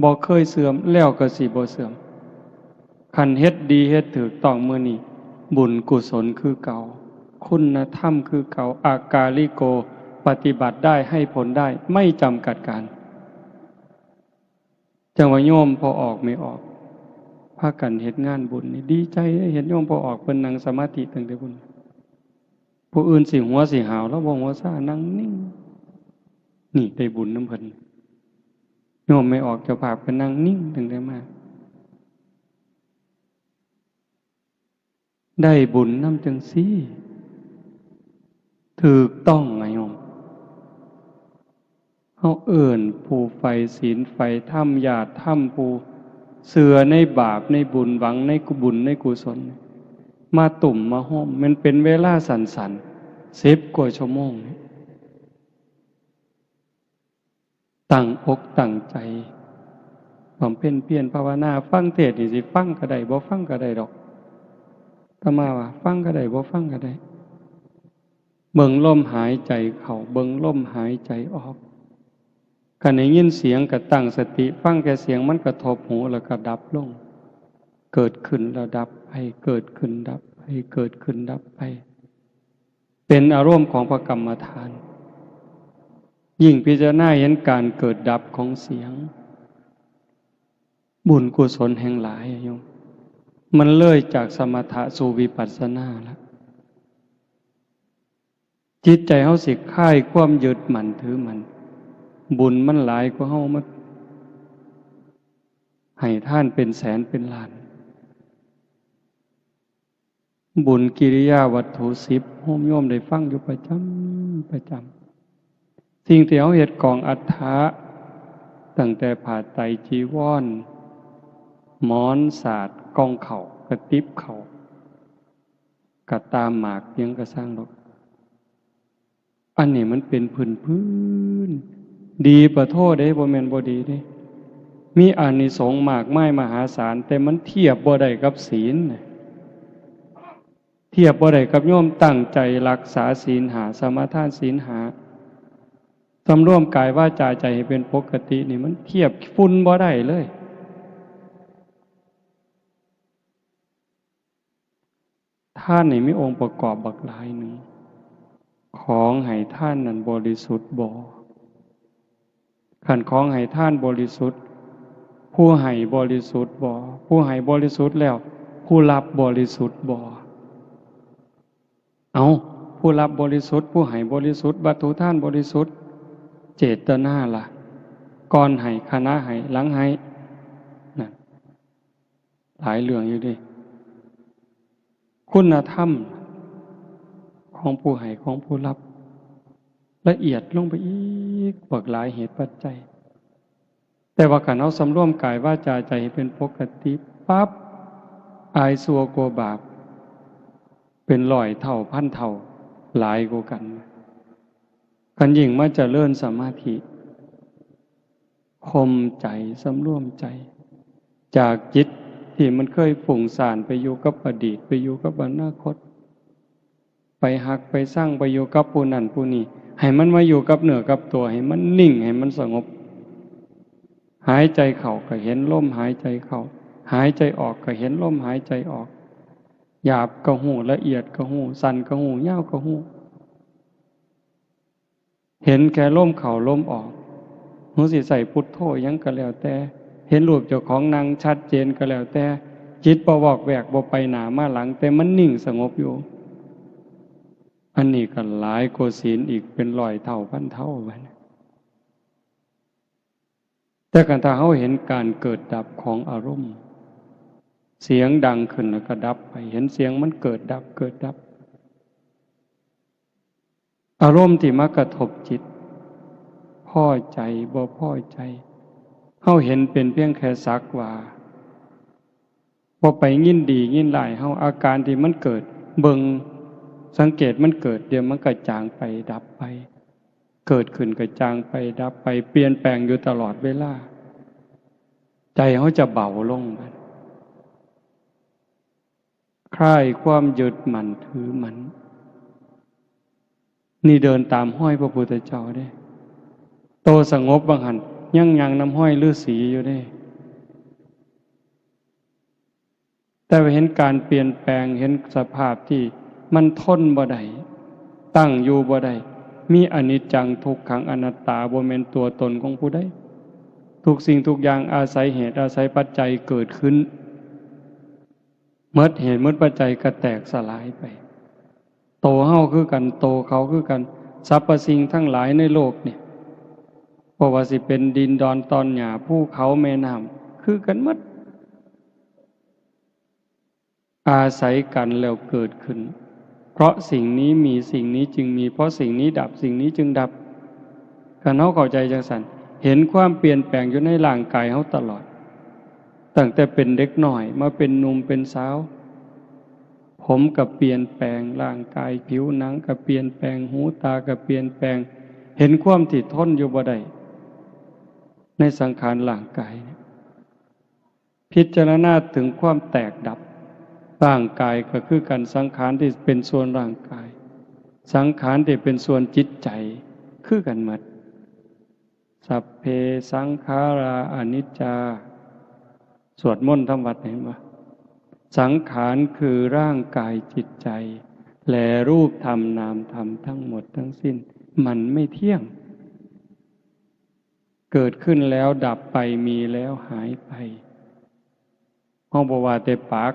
บ่เคยเสื่อม แล้วก็สิบ่เสื่อม คันเฮ็ดดีเฮ็ดถูกต้องมื้อนี้ บุญกุศลคือเก่า คุณธรรมคือเก่า อากาลิโก ปฏิบัติได้ ให้ผลได้ ไม่จำกัดกาล จั่งว่าโยมพ่อออกแม่ออก พากันเฮ็ดงานบุญนี่ ดีใจเด้ เห็นโยมพ่อออกเพิ่นนั่งสมาธิตั้งแต่พุ้น ผู้อื่นสิหัวสิหาว ลาวบ่หัวซ่า นั่งนิ่ง นี่ได้บุญนำเพิ่น โยมแม่ออกเจ้าภาพเพิ่นนั่งนิ่งตั้งแต่มา ได้บุญนำจั่งซี้ ถูกต้องอะโยม เฮาเอิ้นผู้ใฝ่ศีลใฝ่ธรรม ญาติธรรม ผู้เชื่อในบาปในบุญ หวังในกุบุญในกุศล มาตุ้มมาโฮม มันเป็นเวลาสั้นๆ สิบกว่าชั่วโมงนี่ ตั้งอกตั้งใจ บำเพ็ญเพียรภาวนา ฟังเทศน์นี่สิฟังก็ได้ บ่ฟังก็ได้ดอก อาตมาว่าฟังก็ได้ บ่ฟังก็ได้ เบิ่งลมหายใจเข้า เบิ่งลมหายใจออก คันได้ยินเสียงก็ตั้งสติ ฟังแค่เสียงมันกระทบหูแล้วก็ดับลง เกิดขึ้นแล้วดับไป เกิดขึ้นดับไป เกิดขึ้นดับไป เป็นอารมณ์ของพระกรรมฐาน ยิ่งพิจารณาเห็นการเกิดดับของเสียง บุญกุศลแห่งหลายอะโยม มันเลยจากสมถะสู่วิปัสสนาแล้ว จิตใจเฮาสิคลายความยึดมั่นถือมั่น บุญมันหลายกว่าเฮามาให้ทานเป็นแสนเป็นล้าน บุญกิริยาวัตถุสิบ โยมได้ฟังอยู่ประจำ ประจำ สิ่งที่เฮาเฮ็ดกองอัฐะ ตั้งแต่ผ้าไตรจีวร หมอนสาด กล่องข้าว กระติบข้าว กระต่าหมาก หยังกะซ่างดอก อันนี้มันเป็นพื้นๆ ดีปะโทเด้ บ่แม่นบ่ดีเด้ มีอานิสงส์มากมายมหาศาล แต่มันเทียบบ่ได้กับศีล เทียบบ่ได้กับโยมตั้งใจรักษาศีลห้า สมาทานศีลห้า สำรวมกายวาจาใจให้เป็นปกตินี่ มันเทียบฝุ่นบ่ได้เลย ทานนี่มีองค์ประกอบบักหลายหนึ่ง ของให้ทานนั้นบริสุทธิ์บ่ คันของให้ทานบริสุทธิ์ ผู้ให้บริสุทธิ์บ่ ผู้ให้บริสุทธิ์แล้ว ผู้รับบริสุทธิ์บ่ เอา ผู้รับบริสุทธิ์ ผู้ให้บริสุทธิ์ วัตถุทานบริสุทธิ์ เจตนาล่ะ ก่อนให้ ขณะให้ หลังให้ นั่น หลายเรื่องอยู่เด้ คุณธรรมของผู้ให้ ของผู้รับ ละเอียดลงไปอีก บักหลายเหตุปัจจัย แต่ว่าคันเฮาสำรวมกายวาจาใจให้เป็นปกติปั๊บ อายชั่วกลัวบาป เป็นร้อยเท่าพันเท่า หลายกว่ากัน คันยิ่งมาเจริญสมาธิ ข่มใจ สำรวมใจ จากจิตที่มันเคยฟุ้งซ่านไปอยู่กับอดีต ไปอยู่กับอนาคต ไปฮักไปซัง ไปอยู่กับผู้นั้นผู้นี้ ให้มันมาอยู่กับเนื้อกับตัว ให้มันนิ่ง ให้มันสงบ หายใจเข้าก็เห็นลมหายใจเข้า หายใจออกก็เห็นลมหายใจออก หยาบก็ฮู้ ละเอียดก็ฮู้ สั้นก็ฮู้ ยาวก็ฮู้ เห็นแค่ลมเข้าลมออก หรือสิใส่พุทโธหยังก็แล้วแต่ เห็นรูปเจ้าของนั่งชัดเจนก็แล้วแต่ จิตบ่วอกแวก บ่ไปหน้ามาหลัง แต่มันนิ่งสงบอยู่ อันนี้ก็หลายกว่าศีลอีกเป็นร้อยเท่าพันเท่าบัดนี้ แต่คันถ้าเฮาเห็นการเกิดดับของอารมณ์ เสียงดังขึ้นแล้วก็ดับไป เห็นเสียงมันเกิดดับ เกิดดับ อารมณ์ที่มากระทบจิต พอใจ บ่พอใจ เฮาเห็นเป็นเพียงแค่สักว่า บ่ไปยินดียินร้าย เฮา อาการที่มันเกิด เบิ่ง สังเกตมันเกิด เดี๋ยวมันก็จางไป ดับไป เกิดขึ้นก็จางไป ดับไป เปลี่ยนแปลงอยู่ตลอดเวลา ใจเฮาจะเบาลงบัด คลายความยึดมั่นถือมั่น นี่เดินตามฮอยพระพุทธเจ้าเด้ โตสงบบ่าหั่น ยังย่างนำฮอยฤาษีอยู่เด้ แต่ว่าเห็นการเปลี่ยนแปลง เห็นสภาพที่มันทนบ่ได้ ตั้งอยู่บ่ได้ มีอนิจจัง ทุกขัง อนัตตา บ่แม่นตัวตนของผู้ใด ทุกสิ่งทุกอย่างอาศัยเหตุอาศัยปัจจัยเกิดขึ้น หมดเหตุหมดปัจจัยก็แตกสลายไป โตเฮาคือกัน โตเขาคือกัน สรรพสิ่งทั้งหลายในโลกนี่ บ่ว่าสิเป็นดินดอนตอนหญ้า ภูเขาแม่น้ำ คือกันหมด อาศัยกันแล้วเกิดขึ้น เพราะสิ่งนี้มี สิ่งนี้จึงมี เพราะสิ่งนี้ดับ สิ่งนี้จึงดับ คันเฮาเข้าใจจั่งซั้น เห็นความเปลี่ยนแปลงอยู่ในร่างกายเฮาตลอด ตั้งแต่เป็นเด็กน้อยมาเป็นหนุ่มเป็นสาว ผมก็เปลี่ยนแปลง ร่างกายผิวหนังก็เปลี่ยนแปลง หูตาก็เปลี่ยนแปลง เห็นความที่ทนอยู่บ่ได้ ในสังขารร่างกายเนี่ย พิจารณาถึงความแตกดับ ร่างกายก็คือกัน สังขารที่เป็นส่วนร่างกาย สังขารที่เป็นส่วนจิตใจ คือกันหมด สัพเพสังขาราอนิจจา สวดมนต์ทำวัดเห็นบ่ สังขารคือร่างกายจิตใจ และรูปธรรมนามธรรมทั้งหมดทั้งสิ้น มันไม่เที่ยง เกิดขึ้นแล้วดับไป มีแล้วหายไป เฮาบ่ว่าแต่ปาก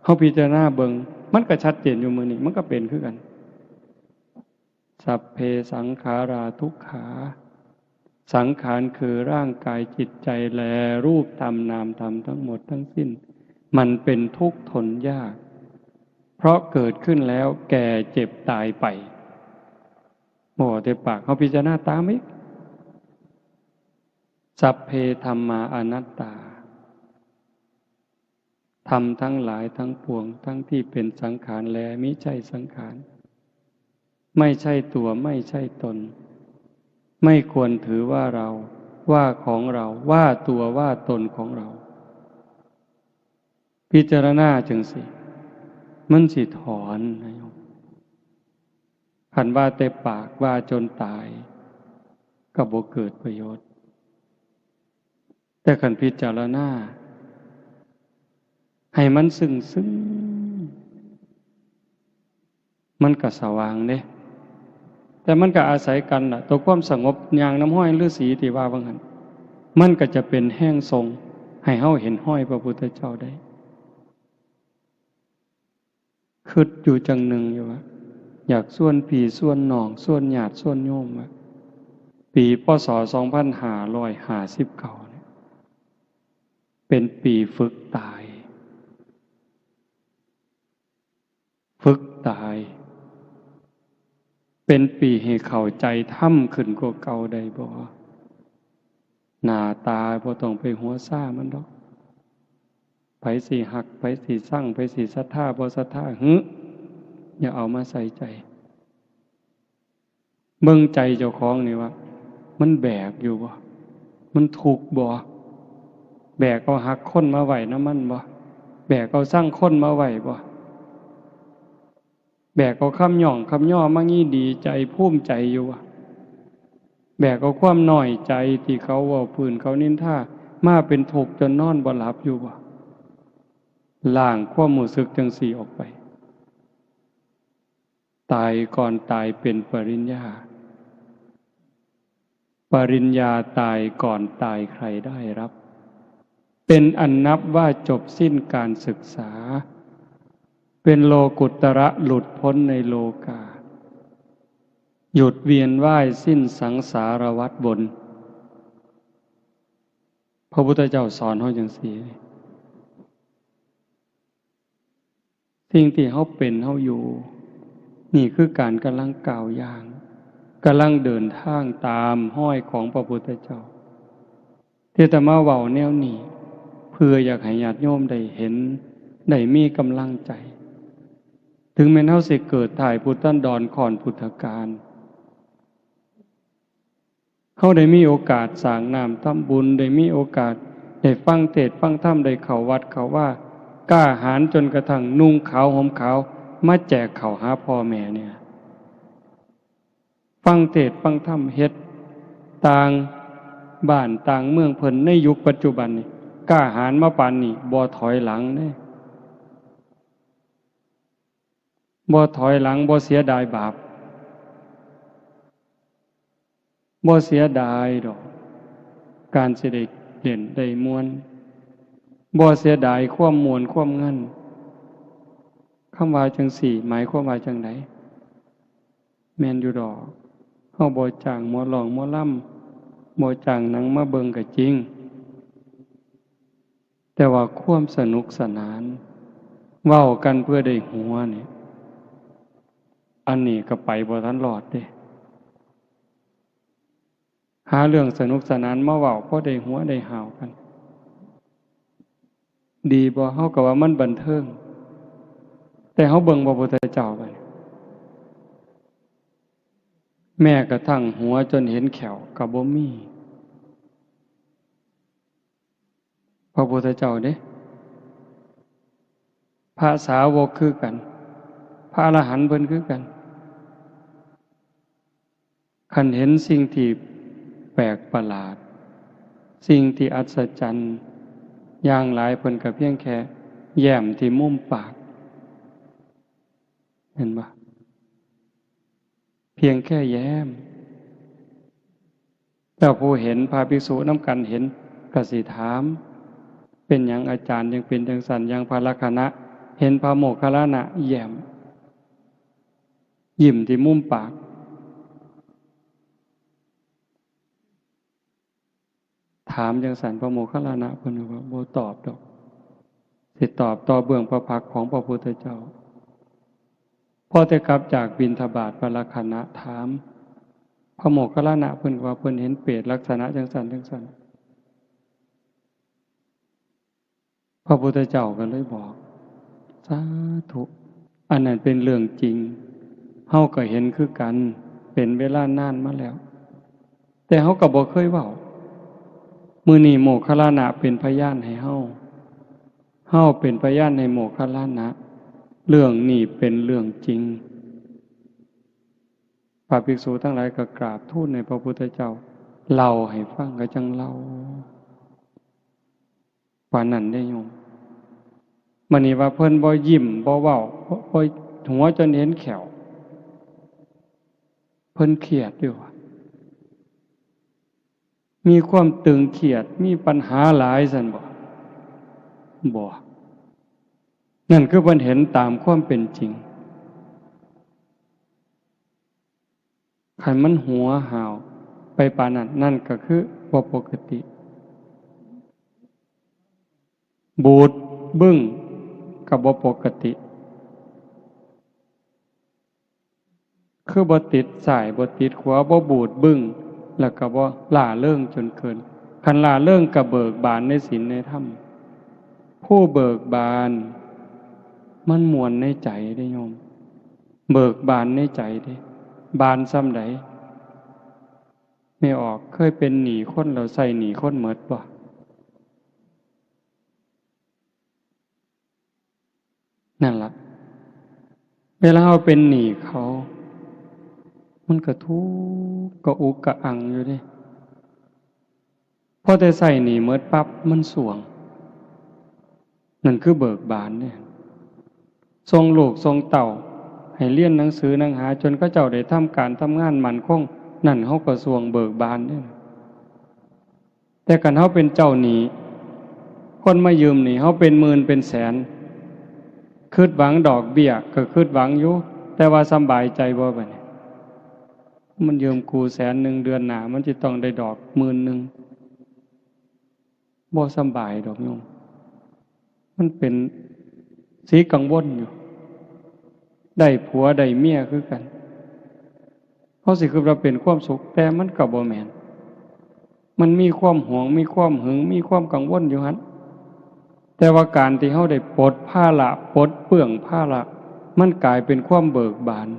เฮาพิจารณาเบิ่ง มันก็ชัดเจนอยู่มื้อนี้ มันก็เป็นคือกัน สัพเพสังขาราทุกขา สังขารคือร่างกายจิตใจ และรูปธรรมนามธรรมทั้งหมดทั้งสิ้น มันเป็นทุกข์ทนยาก เพราะเกิดขึ้นแล้วแก่เจ็บตายไป บ่แต่ปาก เฮาพิจารณาตามอีก สัพเพธัมมาอนัตตา ธรรมทั้งหลายทั้งปวง ทั้งที่เป็นสังขารและมิใช่สังขาร ไม่ใช่ตัว ไม่ใช่ตน ไม่ควรถือว่าเรา ว่าของเรา ว่าตัวว่าตนของเรา พิจารณาจั่งซี้ มันสิถอนนะโยม คันว่าแต่ปากว่าจนตาย ก็บ่เกิดประโยชน์ แต่คันพิจารณา ให้มันซึ้งๆ มันก็สว่างเด้ แต่มันก็อาศัยกันน่ะ ตัวความสงบย่างนำฮอยฤาษีที่ว่าว่าหั่น มันก็จะเป็นแฮงส่งให้เฮาเห็นฮอยพระพุทธเจ้าได้ คิดอยู่จั่งหนึ่งอยู่ว่า อยากชวนพี่ชวนน้อง ชวนญาติชวนโยมว่า ปี พ.ศ. สองพันห้าร้อยห้าสิบเก้า เนี่ย เป็นปีฝึกตาย ฝึกตาย เป็นปีให้เข้าใจธรรมขึ้นกว่าเก่าได้บ่ หน้าตาบ่ต้องไปหัวซ่ามันดอก ไผสิฮัก ไผสิซัง ไผสิศรัทธา บ่ศรัทธา หึ อย่าเอามาใส่ใจ เบิ่งใจเจ้าของนี่ว่า มันแบกอยู่บ่ มันทุกข์บ่ แบกเอาฮักคนมาไว้นำมันบ่ แบกเอาซังคนมาไว้บ่ แบกเอาคำย่องคำย่อมางี้ดีใจภูมิใจอยู่บ่ แบกเอาความน้อยใจที่เขาเว้าพื้นเขานินทามาเป็นทุกข์จนนอนบ่หลับอยู่บ่ ล้างความรู้สึกจั่งซี้ออกไป ตายก่อนตายเป็นปริญญา ปริญญาตายก่อนตายใครได้รับ เป็นอันนับว่าจบสิ้นการศึกษา เป็นโลกุตระหลุดพ้นในโลกา หยุดเวียนว่ายสิ้นสังสารวัฏวน พระพุทธเจ้าสอนเฮาจั่งซี้ สิ่งที่เฮาเป็นเฮาอยู่ นี่คือการกำลังก้าวย่าง กำลังเดินทางตามฮอยของพระพุทธเจ้า ที่อาตมาเว้าแนวนี้ เพื่ออยากให้ญาติโยมได้เห็น ได้มีกำลังใจ ถึงแม้นเฮาสิเกิดท้ายพุทธันดรก่อนพุทธกาล เฮาได้มีโอกาสสร้างน้ำทำบุญ ได้มีโอกาสได้ฟังเทศน์ฟังธรรม ได้เข้าวัดเข้าวา กล้าหาญจนกระทั่งนุ่งขาวห่มขาว มาแจกข้าวหาพ่อแม่เนี่ย ฟังเทศน์ฟังธรรม เฮ็ดต่างบ้านต่างเมืองเพิ่นในยุคปัจจุบันนี่ กล้าหาญมาปานนี้ บ่ถอยหลังเด้ บ่ถอยหลัง บ่เสียดายบาป บ่เสียดายดอก การสิได้เล่นได้ม่วน บ่เสียดายความม่วนความงัน คำว่าจั่งซี้ หมายความว่าจั่งใด แม่นอยู่ดอก เฮาบ่จ้างหมอร้องหมอลำ บ่จ้างหนังมาเบิ่งก็จริง แต่ว่าความสนุกสนาน เว้ากันเพื่อได้หัวนี่ อันนี้ก็ไปบ่ทันรอดเด้ หาเรื่องสนุกสนานมาเว้า พอได้หัวได้หาวกัน ดีบ่ เฮาก็ว่ามันบันเทิง แต่เฮาเบิ่งพระพุทธเจ้าบัดนี้ แม้กระทั่งหัวจนเห็นแข้วก็บ่มี พระพุทธเจ้าเด้ พระสาวกคือกัน พระอรหันต์เพิ่นคือกัน คันเห็นสิ่งที่แปลกประหลาด สิ่งที่อัศจรรย์อย่างหลาย เพิ่นก็เพียงแค่แย้มที่มุมปาก เห็นบ่ เพียงแค่แย้ม แต่ผู้เห็น พระภิกษุนำกันเห็น ก็สิถาม เป็นหยังอาจารย์ยังเป็นจั่งซั้น อย่างพระลักขณะ เห็นพระโมคคัลลานะแย้ม ยิ้มที่มุมปาก ถามจั่งซั้น พระโมคคัลลานะเพิ่นว่า บ่ตอบดอก สิตอบต่อเบื้องพระพักตร์ของพระพุทธเจ้า พอแต่กลับจากบิณฑบาต พระลักขณะถาม พระโมคคัลลานะเพิ่นว่าเพิ่นเห็นเปรตลักษณะจั่งซั้นจั่งซั้น พระพุทธเจ้าก็เลยบอก สาธุ อันนั้นเป็นเรื่องจริง เฮาก็เห็นคือกัน เป็นเวลานานมาแล้ว แต่เฮาก็บ่เคยเว้า มื้อนี้โมคคัลลานะเป็นพยานให้เฮา เฮาเป็นพยานให้โมคคัลลานะ เรื่องนี้เป็นเรื่องจริง พระภิกษุทั้งหลายก็กราบทูลให้พระพุทธเจ้าเล่าให้ฟัง ก็จั่งเล่า ปานนั้นเด้โยม บัดนี้ว่าเพิ่นบ่ยิ้มบ่เว้า บ่ บ่หัวจนเห็นแข้ว เพิ่นเครียดอยู่ว่า มีความตึงเครียด มีปัญหาหลายซั่นบ่ บ่ นั่นคือเพิ่นเห็นตามความเป็นจริง คันมันหัวห้าวไปปานนั้น นั่นก็คือบ่ปกติ บูดบึ้งก็บ่ปกติ คือบ่ติดซ้ายบ่ติดขวา บ่บูดบึ้ง แล้วก็บ่หล้าเริงจนเกิน คันหล้าเริงก็เบิกบานในศีลในธรรม ผู้เบิกบานมันม่วนในใจเด้โยม เบิกบานในใจเด้ บานส่ำใด แม่ออก เคยเป็นหนี้คนแล้วใช้หนี้คนหมดบ่ นั่นล่ะ เวลาเฮาเป็นหนี้เขา มันก็ทุกข์กระอุกกระอังอยู่เด้ พอแต่ใช้หนี้หมดปั๊บ มันสรวง นั่นคือเบิกบานเด้ ส่งลูกส่งเต้าให้เรียนหนังสือหนังหา จนเขาเจ้าได้ทำการทำงานมั่นคง นั่นเฮาก็สรวงเบิกบานเด้ แต่คันเฮาเป็นเจ้าหนี้ คนมายืมหนี้เฮาเป็นหมื่นเป็นแสน คิดหวังดอกเบี้ยก็คิดหวังอยู่ แต่ว่าสำบายใจบ่บัดนี้ มันยืมกูแสนหนึ่ง เดือนหน้ามันสิต้องได้ดอกหมื่นหนึ่ง บ่สำบายดอกโยม มันเป็นสีกังวลอยู่ ได้ผัวได้เมียคือกัน เฮาสิคิดว่าเป็นความสุข แต่มันก็บ่แม่น มันมีความหวง มีความหึง มีความกังวลอยู่หั่น แต่ว่าการที่เฮาได้ปลดภาระ ปลดเปลื้องภาระ มันกลายเป็นความเบิกบาน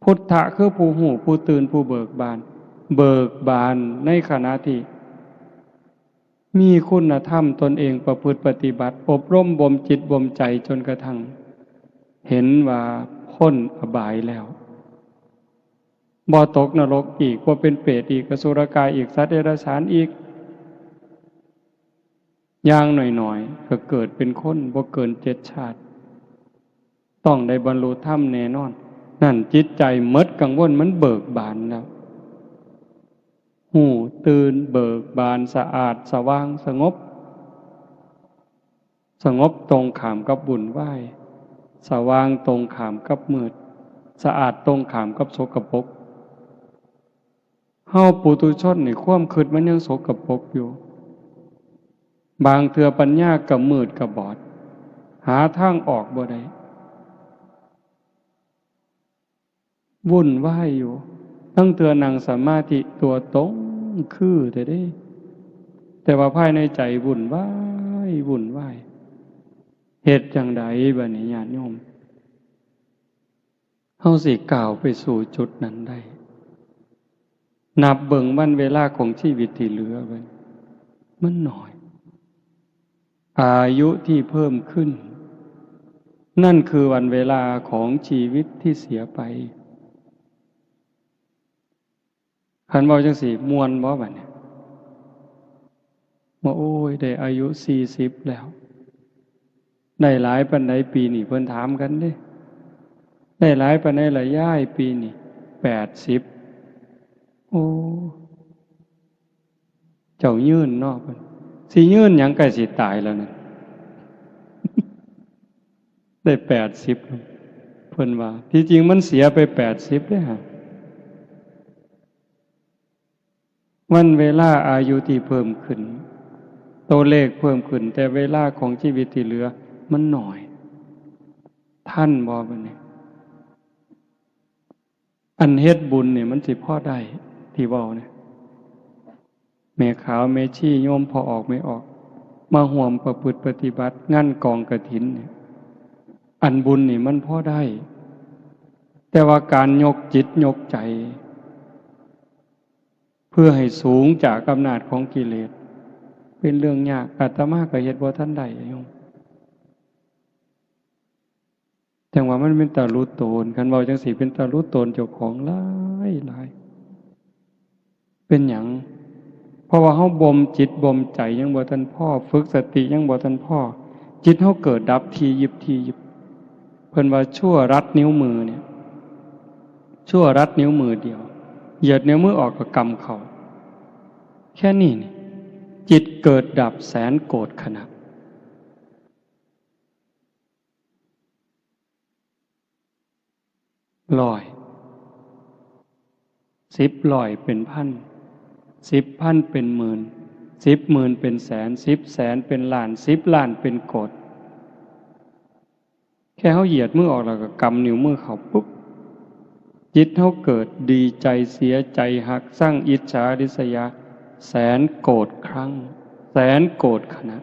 พุทธะคือผู้ฮู้ ผู้ตื่น ผู้เบิกบาน เบิกบานในขณะที่มีคุณธรรมตนเองประพฤติปฏิบัติ อบรมบ่มจิตบ่มใจจนกระทั่งเห็นว่าพ้นอบายแล้ว บ่ตกนรกอีก บ่เป็นเปรตอีก อสุรกายอีก สัตว์เดรัจฉานอีก อย่างน้อยๆ ก็เกิดเป็นคนบ่เกินเจ็ดชาติ ต้องได้บรรลุธรรมแน่นอน นั่นจิตใจหมดกังวล มันเบิกบานแล้ว ฮู้ตื่นเบิกบาน สะอาดสว่างสงบ สงบตรงข้ามกับวุ่นวาย สว่างตรงข้ามกับมืด สะอาดตรงข้ามกับสกปรก เฮาปุถุชนนี่ความคิดมันยังสกปรกอยู่ บางเทื่อปัญญาก็มืดก็บอด หาทางออกบ่ได้ วุ่นวายอยู่ ลางเทื่อนั่งสมาธิตัวตรงคือแท้เด้ แต่ว่าภายในใจวุ่นวาย วุ่นวาย เฮ็ดจั่งใดบัดนี้ญาติโยม เฮาสิก้าวไปสู่จุดนั้นได้ นับเบิ่งวันเวลาของชีวิตที่เหลือไว้ มันน้อย อายุที่เพิ่มขึ้น นั่นคือวันเวลาของชีวิตที่เสียไป คันเว้าจั่งซี้ ม่วนบ่บัดนี้ ว่า โอ้ย ได้อายุสี่สิบแล้ว ได้หลายปานใดปีนี้ เพิ่นถามกันเด้ ได้หลายปานใดล่ะยาย ปีนี้ แปดสิบ โอ้ เจ้ายืนเนาะ เพิ่น สิยืนหยัง ใกล้สิตายแล้วนั่น ได้แปดสิบ เพิ่นว่า ที่จริงมันเสียไปแปดสิบเด้ฮะ วันเวลาอายุที่เพิ่มขึ้น ตัวเลขเพิ่มขึ้น แต่เวลาของชีวิตที่เหลือมันน้อย ทันบ่บัดนี้ อันเฮ็ดบุญนี่มันสิพอได้ ที่เว้าเนี่ย แม่ขาวแม่ชีโยมพ่อออกแม่ออก มาร่วมประพฤติปฏิบัติงานกองกฐินเนี่ย อันบุญนี่มันพอได้ แต่ว่าการยกจิตยกใจ เพื่อให้สูงจากอำนาจของกิเลส เป็นเรื่องยาก อาตมาก็เฮ็ดบ่ทันได้โยม จั่งว่ามันเป็นตาหลุดโตน คันเว้าจั่งซี้เป็นตาหลุดโตนเจ้าของหลายหลาย เป็นหยัง เพราะว่าเฮาบ่มจิตบ่มใจยังบ่ทันพอ ฝึกสติยังบ่ทันพอ จิตเฮาเกิดดับถี่ยิบถี่ยิบ เพิ่นว่าชั่วรัดนิ้วมือเนี่ย ชั่วรัดนิ้วมือเดียว เหยียดนิ้วมือออกก็กำเข้า แค่นี้นี่ จิตเกิดดับแสนโกฏขณะ ร้อย สิบร้อยเป็นพัน สิบพันเป็นหมื่น สิบหมื่นเป็นแสน สิบแสนเป็นล้าน สิบล้านเป็นโกฏ แค่เฮาเหยียดมือออกแล้วก็กำนิ้วมือเข้าปุ๊บ จิตเฮาเกิดดีใจ เสียใจ ฮัก ซัง อิจฉา ริษยา แสนโกฏครั้ง แสนโกฏขณะ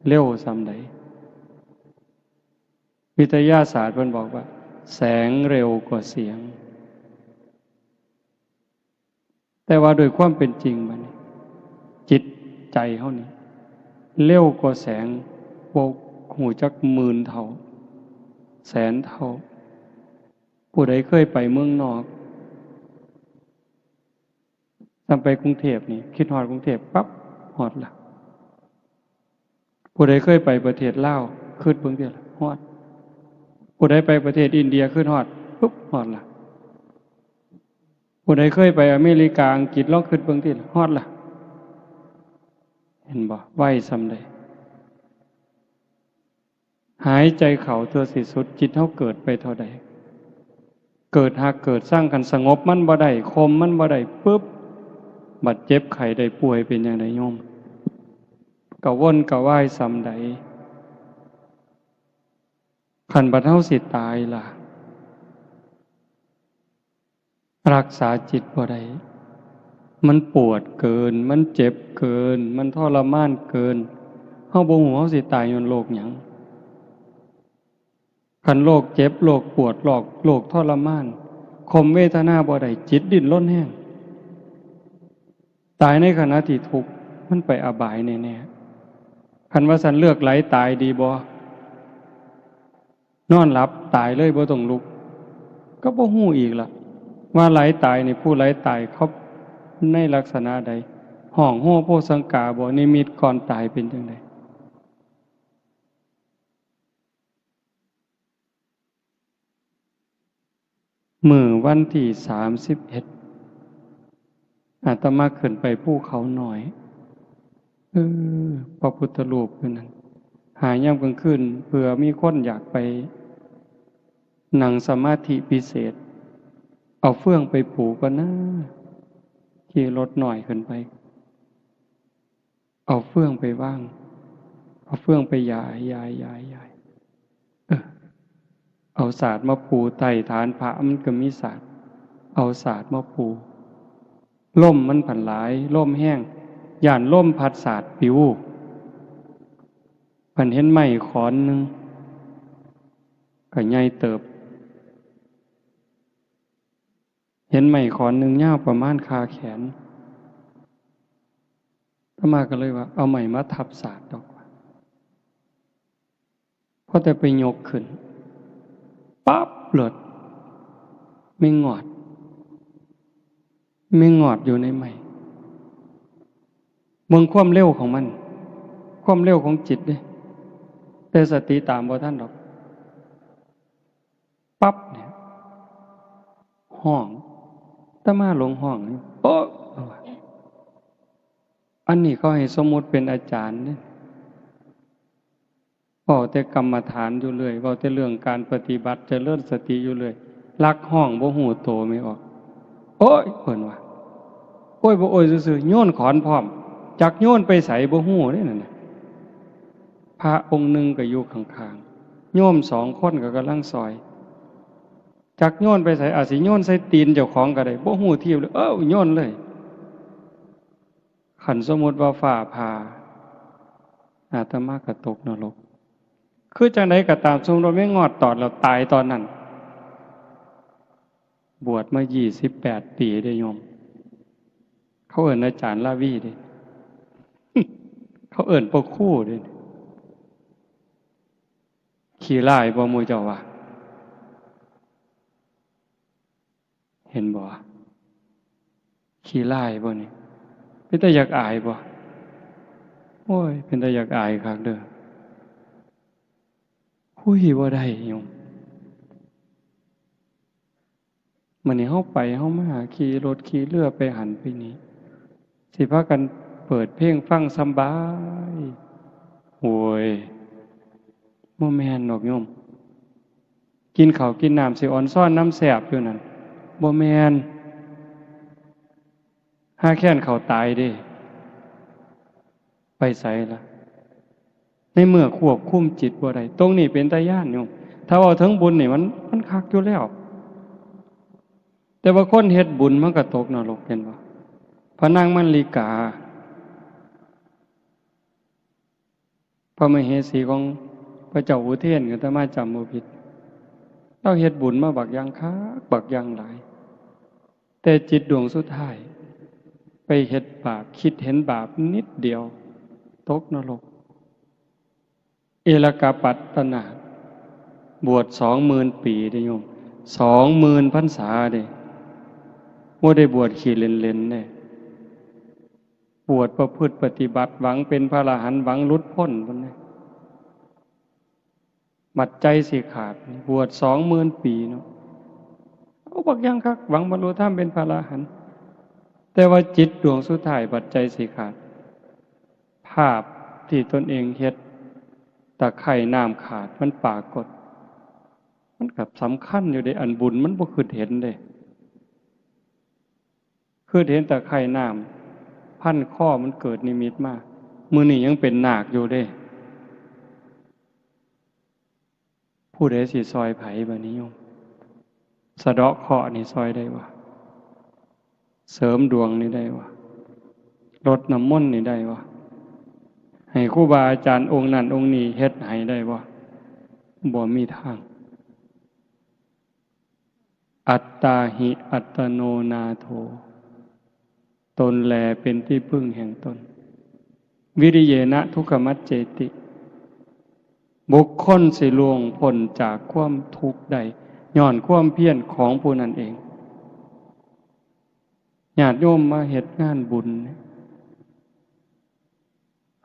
เร็วส่ำใด วิทยาศาสตร์เพิ่นบอกว่า แสงเร็วกว่าเสียง แต่ว่าโดยความเป็นจริงบัดนี้ จิตใจเฮานี่ เร็วกว่าแสง บ่ฮู้จักหมื่นเท่า แสนเท่า ผู้ใดเคยไปเมืองนอก ส่ำไปกรุงเทพฯนี่ คิดฮอดกรุงเทพฯปั๊บ ฮอดละ ผู้ใดเคยไปประเทศลาว คิดเบิ่งติล่ะ ฮอด ผู้ใดไปประเทศอินเดีย คิดฮอด ปุ๊บ ฮอดละ ผู้ใดเคยไปอเมริกา อังกฤษ ลองคิดเบิ่งติล่ะ ฮอดละ เห็นบ่ ไวส่ำใด หายใจเข้าเทื่อสิสุด จิตเฮาเกิดไปเท่าใด เกิดฮักเกิดซัง คันสงบมันบ่ได้ ข่มมันบ่ได้ปุ๊บ บัดเจ็บไข้ได้ป่วยเป็นจั่งใดโยม กระวนกระวายส่ำใด คันบัดเฮาสิตายล่ะ รักษาจิตบ่ได้ มันปวดเกิน มันเจ็บเกิน มันทรมานเกิน เฮาบ่ฮู้เฮาสิตายย้อนโรคหยัง คันโรคเจ็บ โรคปวด โรค โรคทรมาน ข่มเวทนาบ่ได้ จิตดิ้นรนแฮง ตายในขณะที่ทุกข์ มันไปอบายแน่ๆ คันว่าซั้นเลือกไหลตายดีบ่ นอนหลับตายเลยบ่ต้องลุก ก็บ่ฮู้อีกล่ะ ว่าไหลตายนี่ ผู้ไหลตายเขาในลักษณะใด ฮ้องโฮโพสังกาบ่ นิมิตก่อนตายเป็นจั่งใด มื้อวันที่สามสิบเอ็ด อาตมาขึ้นไปภูเขาน้อย เออ พระพุทธรูปอยู่นั่น หายามกลางคืน เผื่อมีคนอยากไปนั่งสมาธิพิเศษ เอาเฟืองไปปูก่อนนะ ขี่รถน้อยขึ้นไป เอาเฟืองไปวาง เอาเฟืองไปหยาย หยาย หยาย หยาย เออ เอาสาดมาปู ใต้ฐานพระมันก็มีสาด เอาสาดมาปู ลมมันผันหลาย ลมแฮง ย้านลมพัดสาดปิว ผันเห็นไม้ขอนหนึ่ง ก็ใหญ่เติบ เห็นไม้ขอนหนึ่งยาวประมาณคาแขน อาตมาก็เลยว่า เอาไม้มาทับสาดดอกว่า พอแต่ไปยกขึ้น ปั๊บ โลด แมงงอด แมงงอดอยู่ในไม้ เบิ่งความเร็วของมัน ความเร็วของจิตเด้ แต่สติตามบ่ทันดอก ปั๊บเนี่ย ฮ้อง อาตมาหลงฮ้อง โอ๊ะ อันนี้เขาให้สมมุติเป็นอาจารย์เนี่ย เว้าแต่กรรมฐานอยู่เรื่อย เว้าแต่เรื่องการปฏิบัติเจริญสติอยู่เรื่อย ลักฮ้องบ่ฮู้โตแม่ออก โอ๊ย เพิ่นว่า โอ๊ย บ่โอ๊ยซื่อๆ โยนขอนพร้อม จักโยนไปไสบ่ฮู้เด้นั่นน่ะ พระองค์หนึ่งก็อยู่ข้างๆ โยมสองคนก็กำลังซอย จักโยนไปไส อาจสิโยนใส่ตีนเจ้าของก็ได้ บ่ฮู้ทีเลย เอ้า โยนเลย คันสมมุติว่าฟ้าผ่า อาตมาก็ตกนรก คือจั่งใดก็ตาม สมมุติว่าแมงงอดตอดแล้วตายตอนนั้น บวชมายี่สิบแปดปีเด้โยม เขาเอิ้นอาจารย์ลาวีเด้ เขาเอิ้นพ่อครูเด้ ขี้ร้ายบ่หมู่เจ้าว่า เห็นบ่ ขี้ร้ายบ่นี่ เป็นตาอยากอายบ่ โอ้ย เป็นตาอยากอายคักเด้อ คุยบ่ได้โยม มื้อนี้เฮาไปเฮามา ขี่รถขี่เรือไปหั้นไปนี่ สิพากันเปิดเพลงฟังสำบาย โอ้ย บ่แม่นดอกโยม กินข้าวกินน้ำสิออนซอนนำแซ่บอยู่นั่น บ่แม่น ห่าแค้นข้าวตายเด้ ไปไสล่ะ ในเมื่อควบคุมจิตบ่ได้ ตรงนี้เป็นตาย้านโยม ถ้าเว้าถึงบุญนี่มัน มันคักอยู่แล้ว แต่ว่าคนเฮ็ดบุญมันก็ตกนรก เห็นบ่ พระนางมัลลิกา พระมเหสีของพระเจ้าอุเทน อาตมาจำบ่ผิด ลาวเฮ็ดบุญมาบักอย่างคัก บักอย่างหลาย แต่จิตดวงสุดท้าย ไปเฮ็ดบาป คิดเห็นบาปนิดเดียว ตกนรก เอลกปัตตนาถ บวชสองหมื่นปีเด้โยม สองหมื่นพรรษาเด้ บ่ได้บวชขี้เล่นๆเด้ บวชประพฤติปฏิบัติ หวังเป็นพระอรหันต์ หวังหลุดพ้นพุ้นเด้ บัดใจสิขาด บวชสองหมื่นปีเนาะ เอาบักอย่างคัก หวังบรรลุธรรมเป็นพระอรหันต์ แต่ว่าจิตดวงสุดท้ายบัดใจสิขาด ภาพที่ตนเองเฮ็ด ตะไคร่น้ำขาดมันปรากฏ มันก็สำคัญอยู่เด้ อันบุญมันบ่คิดเห็นเด้ คิดเห็นตะไคร่น้ำพันคอมันเกิดนิมิตมา มื้อนี้ยังเป็นนาคอยู่เด้ ผู้ใดสิซอยไผบัดนี้โยม สะเดาะเคราะห์นี่ซอยได้บ่ เสริมดวงนี่ได้บ่ รดน้ำมนต์นี่ได้บ่ ให้ครูบาอาจารย์องค์นั้นองค์นี้เฮ็ดให้ได้บ่ บ่มีทาง อัตตาหิอัตโนนาโถ ตนแลเป็นที่พึ่งแห่งตน วิริเยนะทุกขมัจเจติ บุคคลสิล่วงพ้นจากความทุกข์ได้ ย้อนความเพียรของผู้นั้นเอง ญาติโยมมาเฮ็ดงานบุญเนี่ย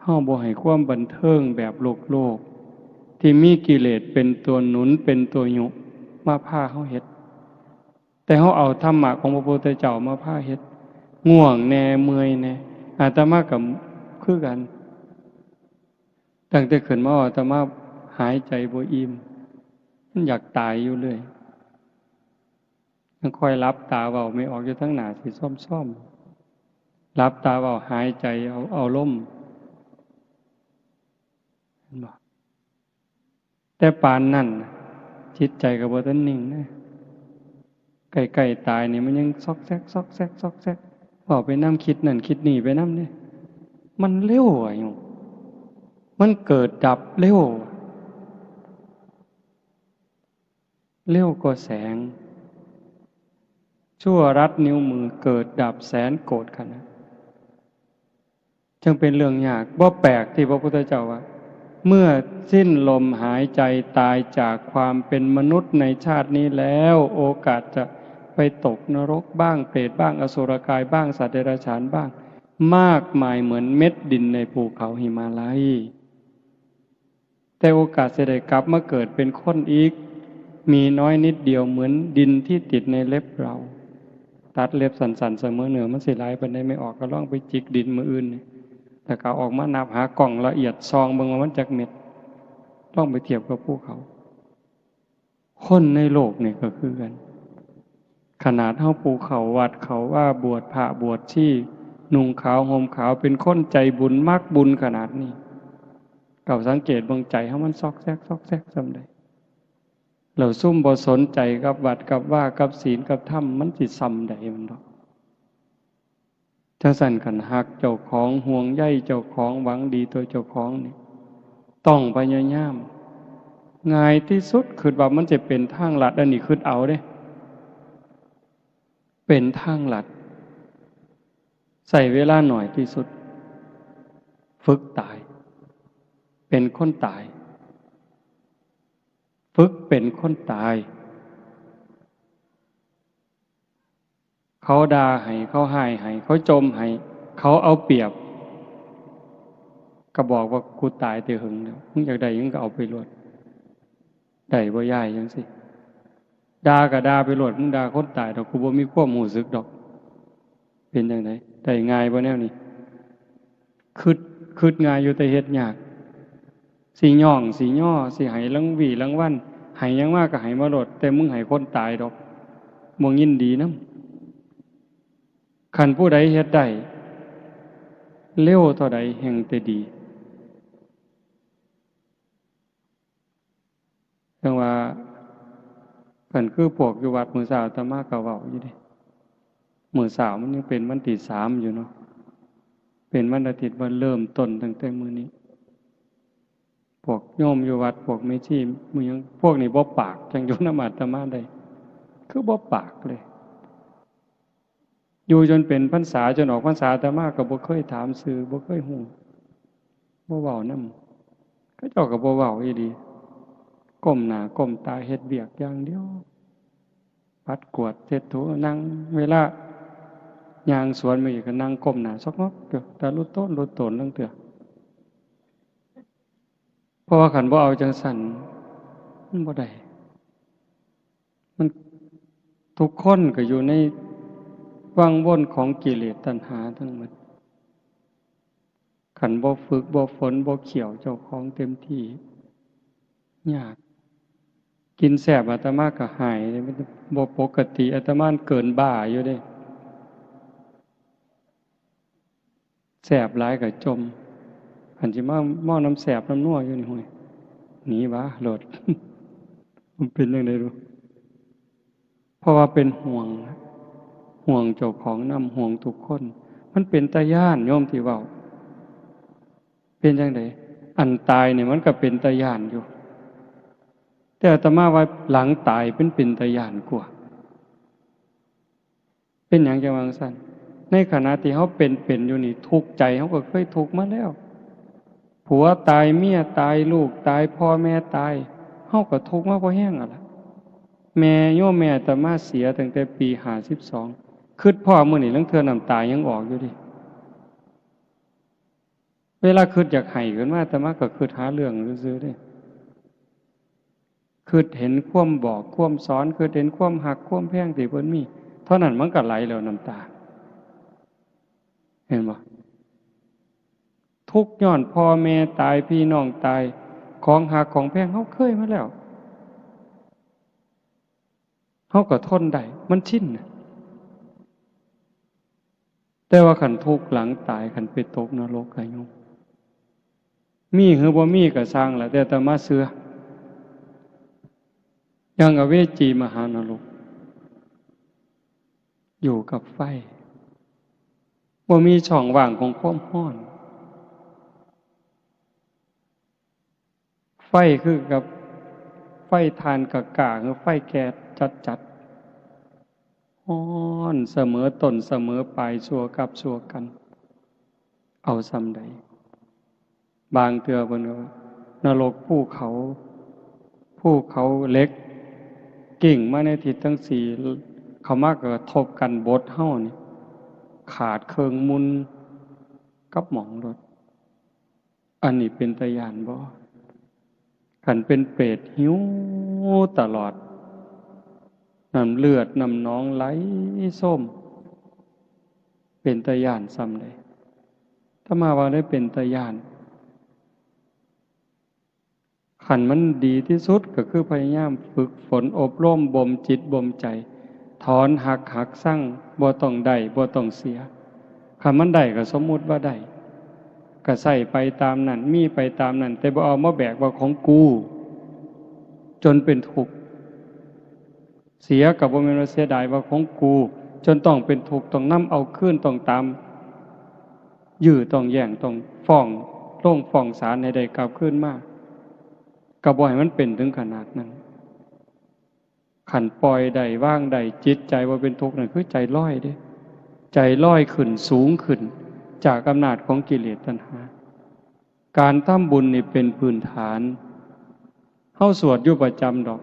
เฮาบ่ให้ความบันเทิงแบบโลกๆ ที่มีกิเลสเป็นตัวหนุน เป็นตัวยุ มาพาเฮาเฮ็ด แต่เฮาเอาธรรมะของพระพุทธเจ้ามาพาเฮ็ด ง่วงแน่ เมื่อยแน่ อาตมาก็คือกัน ตั้งแต่ขึ้นมาอาตมาหายใจบ่อิ่ม มันอยากตายอยู่เรื่อย ยังคอยหลับตาเว้าไม่ออกอยู่ทั้งหน้าสิซ่อมๆ หลับตาเว้าหายใจเอา เอาลม เห็นบ่ แต่ปานนั้นน่ะ จิตใจก็บ่ทันนิ่งนะ ใกล้ๆตายนี่มันยังซอกแซก ซอกแซก ซอกแซก เว้าไปนำ คิดนั่นคิดนี่ไปนำเด้ มันเร็วอะโยม มันเกิดดับเร็ว เร็วกว่าแสง ชั่วรัดนิ้วมือเกิดดับแสนโกฏขณะ จึงเป็นเรื่องยาก บ่แปลกที่พระพุทธเจ้าว่า เมื่อสิ้นลมหายใจตายจากความเป็นมนุษย์ในชาตินี้แล้ว โอกาสจะไปตกนรกบ้าง เปรตบ้าง อสุรกายบ้าง สัตว์เดรัจฉานบ้าง มากมายเหมือนเม็ดดินในภูเขาหิมาลัย แต่โอกาสจะได้กลับมาเกิดเป็นคนอีก มีน้อยนิดเดียวเหมือนดินที่ติดในเล็บเรา ตัดเล็บสั้นๆ เสมอเนื้อมันสิหลายปานใด ไม่ออกก็ลองไปจิกดินมื้ออื่นนี่ แล้วก็ออกมานับหากล้องละเอียดส่องเบิ่งว่ามันจักเม็ด ลองไปเทียบกับภูเขา คนในโลกนี่ก็คือกัน ขนาดเฮาผู้เข้าวัดเข้าวา บวชพระบวชชี นุ่งขาวห่มขาว เป็นคนใจบุญมักบุญขนาดนี้ ก็สังเกตเบิ่งใจเฮามันซอกแซกซอกแซกส่ำใด แล้วซุมบ่สนใจกับวัดกับวา กับศีลกับธรรม มันสิส่ำใดมันดอก จั่งซั้นคันฮักเจ้าของ ห่วงใยเจ้าของ หวังดีต่อเจ้าของนี่ ต้องพยายาม ง่ายที่สุด คิดว่ามันจะเป็นทางลัด อันนี้คิดเอาเด้ เป็นทางลัด ใช้เวลาหน่อยที่สุด ฝึกตาย เป็นคนตาย ฝึกเป็นคนตาย เขาด่าให้ เขาฮ้ายให้ เขาจ่มให้ เขาเอาเปรียบ ก็บอกว่า "กูตายแต่หึงแล้ว มึงอยากได้หยังก็เอาไปโลด" ได้บ่ยาย จั่งซี้ ด่าก็ด่าไปโลด มึงด่าคนตายดอก กูบ่มีความรู้สึกดอก เป็นจั่งใด ได้ง่ายบ่แนวนี้ คิด คิดง่ายอยู่แต่เฮ็ดยาก สิย้อง สิยอ สิให้รางวีรางวัล ให้หยังมาก็ให้มาโลด แต่มึงให้คนตายดอก บ่ยินดีนำ คันผู้ใดเฮ็ดได้ เร็วเท่าใดแฮ่งแต่ดี จั่งว่า คันคือพวกอยู่วัดมื้อเช้าอาตมาก็เว้าอยู่เด้ มื้อเช้ามันยังเป็นวันที่สามอยู่เนาะ เป็นวันอาทิตย์ ว่าเริ่มต้นตั้งแต่มื้อนี้ พวกโยมอยู่วัด พวกแม่ชี หมู่หยัง พวกนี้บ่ปาก จั่งอยู่นำอาตมาได้ คือบ่ปากเลย อยู่จนเป็นพรรษา จนออกพรรษา อาตมาก็บ่เคยถามชื่อ บ่เคยฮู้ บ่เว้านำ เขาเจ้าก็บ่เว้าอีหลี ก้มหน้าก้มตาเฮ็ดเวียกอย่างเดียว ปัดกวาดเช็ดถู นั่ง เวลาย่างสวนมาอีกก็นั่งก้มหน้าซอกงอกอยู่ ตาลุโตนลุโตนลางเทื่อ เพราะว่าคันบ่เอาจั่งซั้น มันบ่ได้ มัน ทุกคนก็อยู่ในวังวนของกิเลสตัณหาทั้งหมด คันบ่ฝึก บ่ฝน บ่เคี่ยวเจ้าของเต็มที่ ยาก กินแซ่บอาตมาก็ฮ้ายเลย มันบ่ปกติ อาตมาเกินบ้าอยู่เด้ แซ่บหลายก็จ่ม คันสิมาเมานำแซ่บนำนัวอยู่นี่ ห้วย หนีวะโลด มันเป็นจั่งใด๋บุ เพราะว่าเป็นห่วง ห่วงเจ้าของนำ ห่วงทุกคน มันเป็นตาย้าน โยมที่เว้า เป็นจั่งใด๋ อันตายนี่มันก็เป็นตาย้านอยู่ แต่อาตมาว่าหลังตายมันเป็นตาย้านกว่า เป็นหยังจั่งว่าจั่งซั้น ในขณะที่เฮาเป็นๆ อยู่นี่ ทุกข์ใจเฮาก็เคยทุกข์มาแล้ว ผัวตาย เมียตาย ลูกตาย พ่อแม่ตาย เฮาก็ทุกข์มาพอแฮงแล้วล่ะ แม่ โยมแม่อาตมาเสียตั้งแต่ปีห้าสิบสอง คิดพ้อมื้อนี้ลางเทื่อน้ำตายังออกอยู่เด้ เวลาคิดอยากไห้ขึ้นมา อาตมาก็คิดหาเรื่องซื่อๆ เด้ คิดเห็นความบอกความสอน คิดเห็นความฮักความแพงที่เพิ่นมี เท่านั้นมันก็ไหลแล้วน้ำตา เห็นบ่ ทุกข์ย้อนพ่อแม่ตาย พี่น้องตาย ของฮักของแพงเฮาเคยมาแล้ว เฮาก็ทนได้ มันชินน่ะ แต่ว่าคันทุกข์หลังตาย คันไปตกนรกอะโยม มีหรือบ่มีก็ซ่างล่ะ แต่อาตมาเชื่อ อย่างอเวจีมหานรก อยู่กับไฟ บ่มีช่องว่างของความร้อน ไฟคือกับไฟถ่านกล้าๆ หรือไฟแก๊สจัดๆ ร้อนเสมอต้นเสมอปลาย ชั่วกับชั่วกัน เอาส่ำใด บางเทื่อเพิ่นก็ว่านรกภูเขา ภูเขาเหล็ก กิ่งมาในทิศทั้งสี่ เข้ามาก็กระทบกันบดเฮานี่ ขาดเคิ่งมุนกับหม่องโลด อันนี้เป็นตาย้านบ่ คันเป็นเปรตหิวตลอด น้ำเลือดน้ำหนองไหลโซม เป็นตาย้านส่ำใด๋ อาตมาว่าได้เป็นตาย้าน คันมันดีที่สุดก็คือพยายามฝึกฝนอบรมบ่มจิตบ่มใจ ถอนฮัก หักชัง บ่ต้องได้บ่ต้องเสีย คันมันได้ก็สมมุติว่าได้ ก็ใช้ไปตามนั้น มีไปตามนั้น แต่บ่เอามาแบกว่าของกู จนเป็นทุกข์ เสียก็บ่แม่นว่าเสียดายว่าของกู จนต้องเป็นทุกข์ ต้องนำเอาคืน ต้องตามยื้อ ต้องแย่ง ต้องฟ้อง ลงฟ้องศาลให้ได้กลับคืนมา ก็บ่ให้มันเป็นถึงขนาดนั้น คันปล่อยได้ วางได้ จิตใจบ่เป็นทุกข์นั่นคือใจลอยเด้ ใจลอยขึ้นสูงขึ้น จากอำนาจของกิเลสตัณหา การทำบุญนี่เป็นพื้นฐาน เฮาสวดอยู่ประจำดอก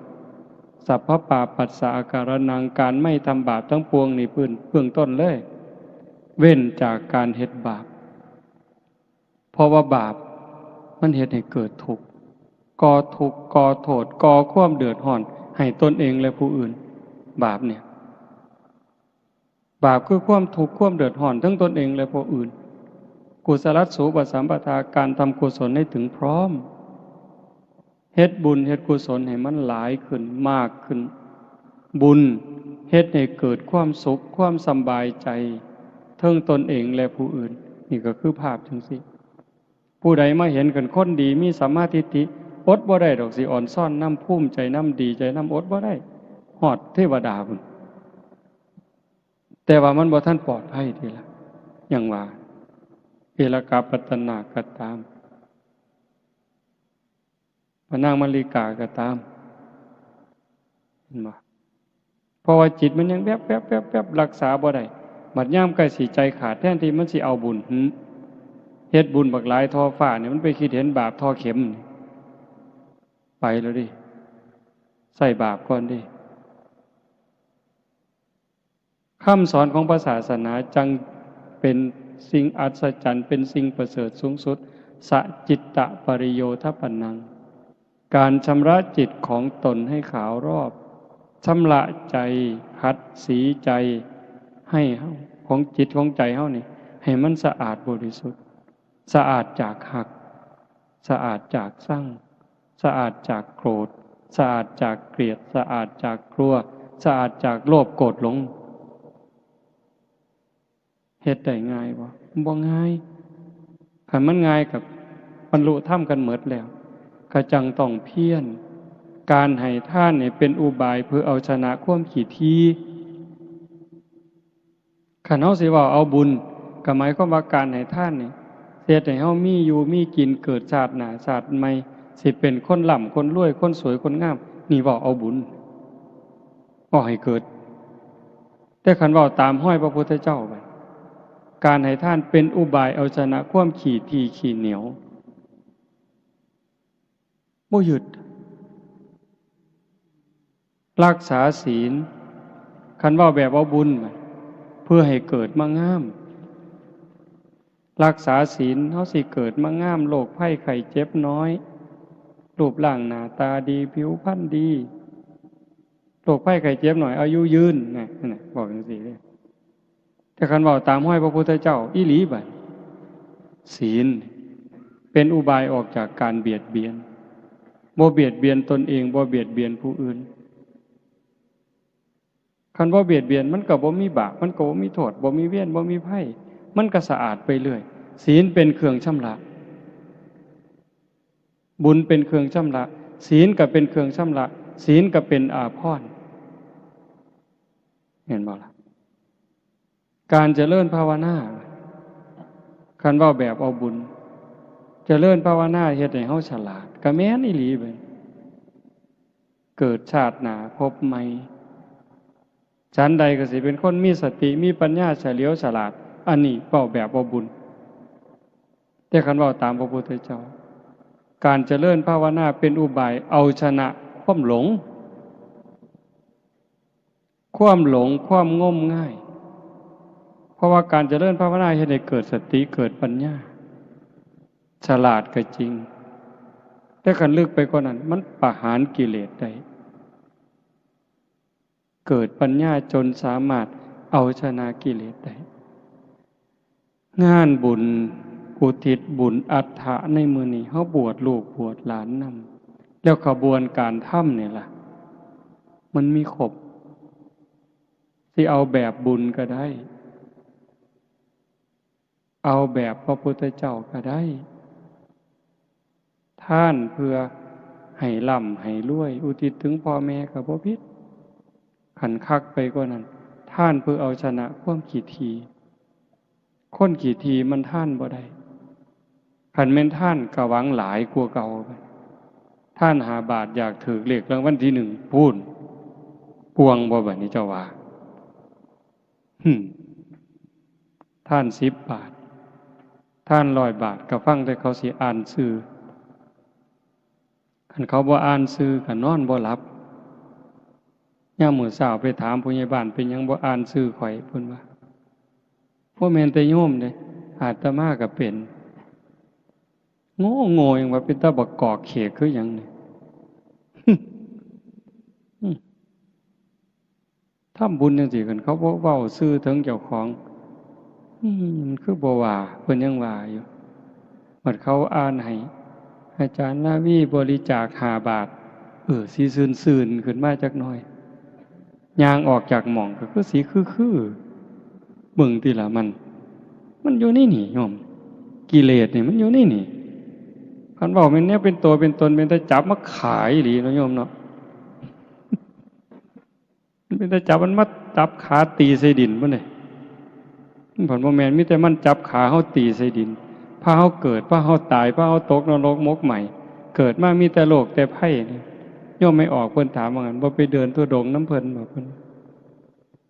สัพพปาปัสสะอาการนัง การไม่ทำบาปทั้งปวงนี่พื้น เบื้องต้นเลย เว้นจากการเฮ็ดบาป เพราะว่าบาปมันเฮ็ดให้เกิดทุกข์ ก่อทุกข์ ก่อโทษ ก่อความเดือดร้อนให้ตนเองและผู้อื่น บาปเนี่ย บาปคือความทุกข์ความเดือดร้อนทั้งตนเองและผู้อื่น กุศลสูปสัมปทา การทำกุศลให้ถึงพร้อม เฮ็ดบุญเฮ็ดกุศลให้มันหลายขึ้นมากขึ้น บุญเฮ็ดให้เกิดความสุขความสำบายใจเทิงตนเองและผู้อื่น นี่ก็คือภาพจังซี่ ผู้ใดมาเห็นกันคนดีมีสัมมาทิฏฐิ อดบ่ได้ดอกสิอ่อนซ้อนนำ ภูมิใจนำ ดีใจนำ อดบ่ได้ ฮอดเทวดาพุ้น แต่ว่ามันบ่ทันปลอดภัยทีละ อย่างว่า เอลกาปัตตนาก็ตาม พระนางมัลลิกาก็ตาม เห็นบ่ เพราะว่าจิตมันยังแวบๆๆๆ รักษาบ่ได้ บัดยามใกล้สิใจขาด แทนที่มันสิเอาบุญ หึ เฮ็ดบุญบักหลายท่อฟ้าเนี่ย มันไปคิดเห็นบาปท่อเข็ม ไปแล้วเด้ ใส่บาปก่อนเด้ คำสอนของพระศาสนาจั่งเป็นสิ่งอัศจรรย์ เป็นสิ่งประเสริฐสูงสุด สะจิตตะปริโยทปนัง การชำระจิตของตนให้ขาวรอบ ชำระใจ ขัดสีใจ ให้เฮา ของจิตของใจเฮานี่ ให้มันสะอาดบริสุทธิ์ สะอาดจากฮัก สะอาดจากซัง สะอาดจากโกรธ สะอาดจากเกลียด สะอาดจากกลัว สะอาดจากโลภโกรธหลง เฮ็ดได้ง่ายบ่ บ่ง่าย คันมันง่ายก็บรรลุธรรมกันหมดแล้ว ก็จั่งต้องเพียร การให้ทานนี่เป็นอุบายเพื่อเอาชนะความขี้ถี่ คันเฮาสิเว้าเอาบุญ ก็หมายความว่าการให้ทานนี่ เฮ็ดให้เฮามีอยู่มีกิน เกิดชาติหน้าชาติใหม่ สิเป็นคนร่ำคนรวย คนสวยคนงาม นี่เว้าเอาบุญ เว้าให้เกิด แต่คันเว้าตามฮอยพระพุทธเจ้าบัด การให้ทานเป็นอุบายเอาชนะความขี้ถี่ขี้เหนียว บ่ยึด รักษาศีล คันเว้าแบบเอาบุญ เพื่อให้เกิดมางาม รักษาศีล เฮาสิเกิดมางาม โรคภัยไข้เจ็บน้อย รูปร่างหน้าตาดี ผิวพรรณดี โรคภัยไข้เจ็บน้อย อายุยืน นะ นั่นน่ะ บอกจั่งซี้เด้ แต่คันเว้าตามฮอยพระพุทธเจ้าอีหลีบัด ศีลเป็นอุบายออกจากการเบียดเบียน บ่เบียดเบียนตนเอง บ่เบียดเบียนผู้อื่น คันบ่เบียดเบียนมันก็บ่มีบาป มันก็บ่มีโทษ บ่มีเวร บ่มีภัย มันก็สะอาดไปเรื่อย ศีลเป็นเครื่องชำระ บุญเป็นเครื่องชำระ ศีลก็เป็นเครื่องชำระ ศีลก็เป็นอาภรณ์ เห็นบ่ล่ะ การเจริญภาวนา คันเว้าแบบเอาบุญ เจริญภาวนาเฮ็ดให้เฮาฉลาด ก็แม่นอีหลีเบิ่ง เกิดชาติหน้าพบใหม่ ฉันใดก็สิเป็นคนมีสติ มีปัญญาเฉลียวฉลาด อันนี้เว้าแบบเอาบุญ แต่คันเว้าตามพระพุทธเจ้า การเจริญภาวนาเป็นอุบายเอาชนะความหลง ความหลง ความงมงาย เพราะว่าการเจริญภาวนาเฮ็ดให้เกิดสติ เกิดปัญญา ฉลาดก็จริง แต่คันลึกไปกว่านั้น มันประหารกิเลสได้ เกิดปัญญาจนสามารถเอาชนะกิเลสได้ งานบุญอุทิศบุญอัฐะในมื้อนี้ เฮาบวชลูกบวชหลานนำ แล้วขบวนการทำนี่ล่ะ มันมีครบ สิเอาแบบบุญก็ได้ เอาแบบพระพุทธเจ้าก็ได้ ทานเพื่อให้ร่ำให้รวย อุทิศถึงพ่อแม่ก็บ่ผิด คันคักไปกว่านั้น ทานเพื่อเอาชนะความขี้ถี่ คนขี้ถี่มันทานบ่ได้ คันแม่นทานก็หวังหลายกว่าเก่า ทานห้าบาทอยากถืกเลขรางวัลที่หนึ่งพู้น ป่วงบ่บัดนี้เจ้าว่า หึ ทานสิบบาท ทานร้อยบาท ก็ฟังแต่เขาสิอ่านชื่อ คันเขาบ่อ่านชื่อก็นอนบ่หลับ ยามมื้อเช้าไปถามผู้ใหญ่บ้าน เป็นหยังบ่อ่านชื่อข้อย เพิ่นว่า บ่แม่นแต่โยมเด้ อาตมาก็เป็น โง่โง่หยังว่าเป็นตาบักกอกเขกคือหยังนี่ ทำบุญจังซี่ คันเขาบ่เว้าชื่อถึงเจ้าของ อืม มันคือบ่ว่า เพิ่นยังว่าอยู่ บัดเขาอ่านให้ อาจารย์ลาวีบริจาคห้าบาท เออ สิซื่นๆ ขึ้นมาจักหน่อย ย่างออกจากหม่องก็คือสิคือๆ เบิ่งติล่ะมัน มันอยู่ในนี่โยม กิเลสนี่มันอยู่ในนี่ คันเว้าแม่นแนวเป็นตัวเป็นตน เป็นตาจับมาขายอีหลีเนาะโยมเนาะ มันเป็นตาจับมันมาจับขาตีใส่ดินพุ้นเด้ มันผัดบ่แม่น มีแต่มันจับขาเฮาตีใส่ดิน พาเฮาเกิด พาเฮาตาย พาเฮาตกนรกหมกไหม้ เกิดมามีแต่โรคแต่ภัยนี่ โยมไม่ออกเพิ่นถามว่างั้น บ่ไปเดินธุดงค์นำเพิ่นบ่ เพิ่น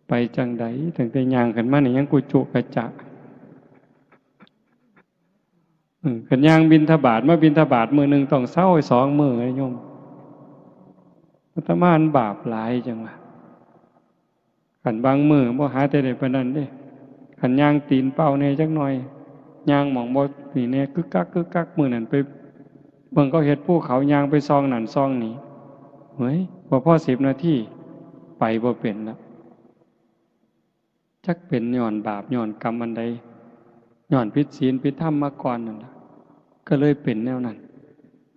ไปจั่งใด ตั้งแต่ย่างขึ้นมานี่ยังกุจุกะจะ อืม คันย่างบิณฑบาต มาบิณฑบาตมื้อหนึ่งต้องเซาสองมื้อเลยโยม อาตมามันบาปหลายจังวะ คันบางมื้อบ่หาแต่ได้ปานนั้นเด้ คันย่างตีนเปล่าแหน่จักหน่อย ย่างหม่องบ่นี่แหน่ กึกกักกึกกัก มื้อนั้นไปเบิ่งเขาเฮ็ดภูเขา ย่างไปซองนั่นซองนี่ เฮ้ย บ่พอสิบนาที ไปบ่เป็นละ จักเป็นย้อนบาปย้อนกรรมอันใด ย้อนผิดศีลผิดธรรมมาก่อนนั่นล่ะ ก็เลยเป็นแนวนั้น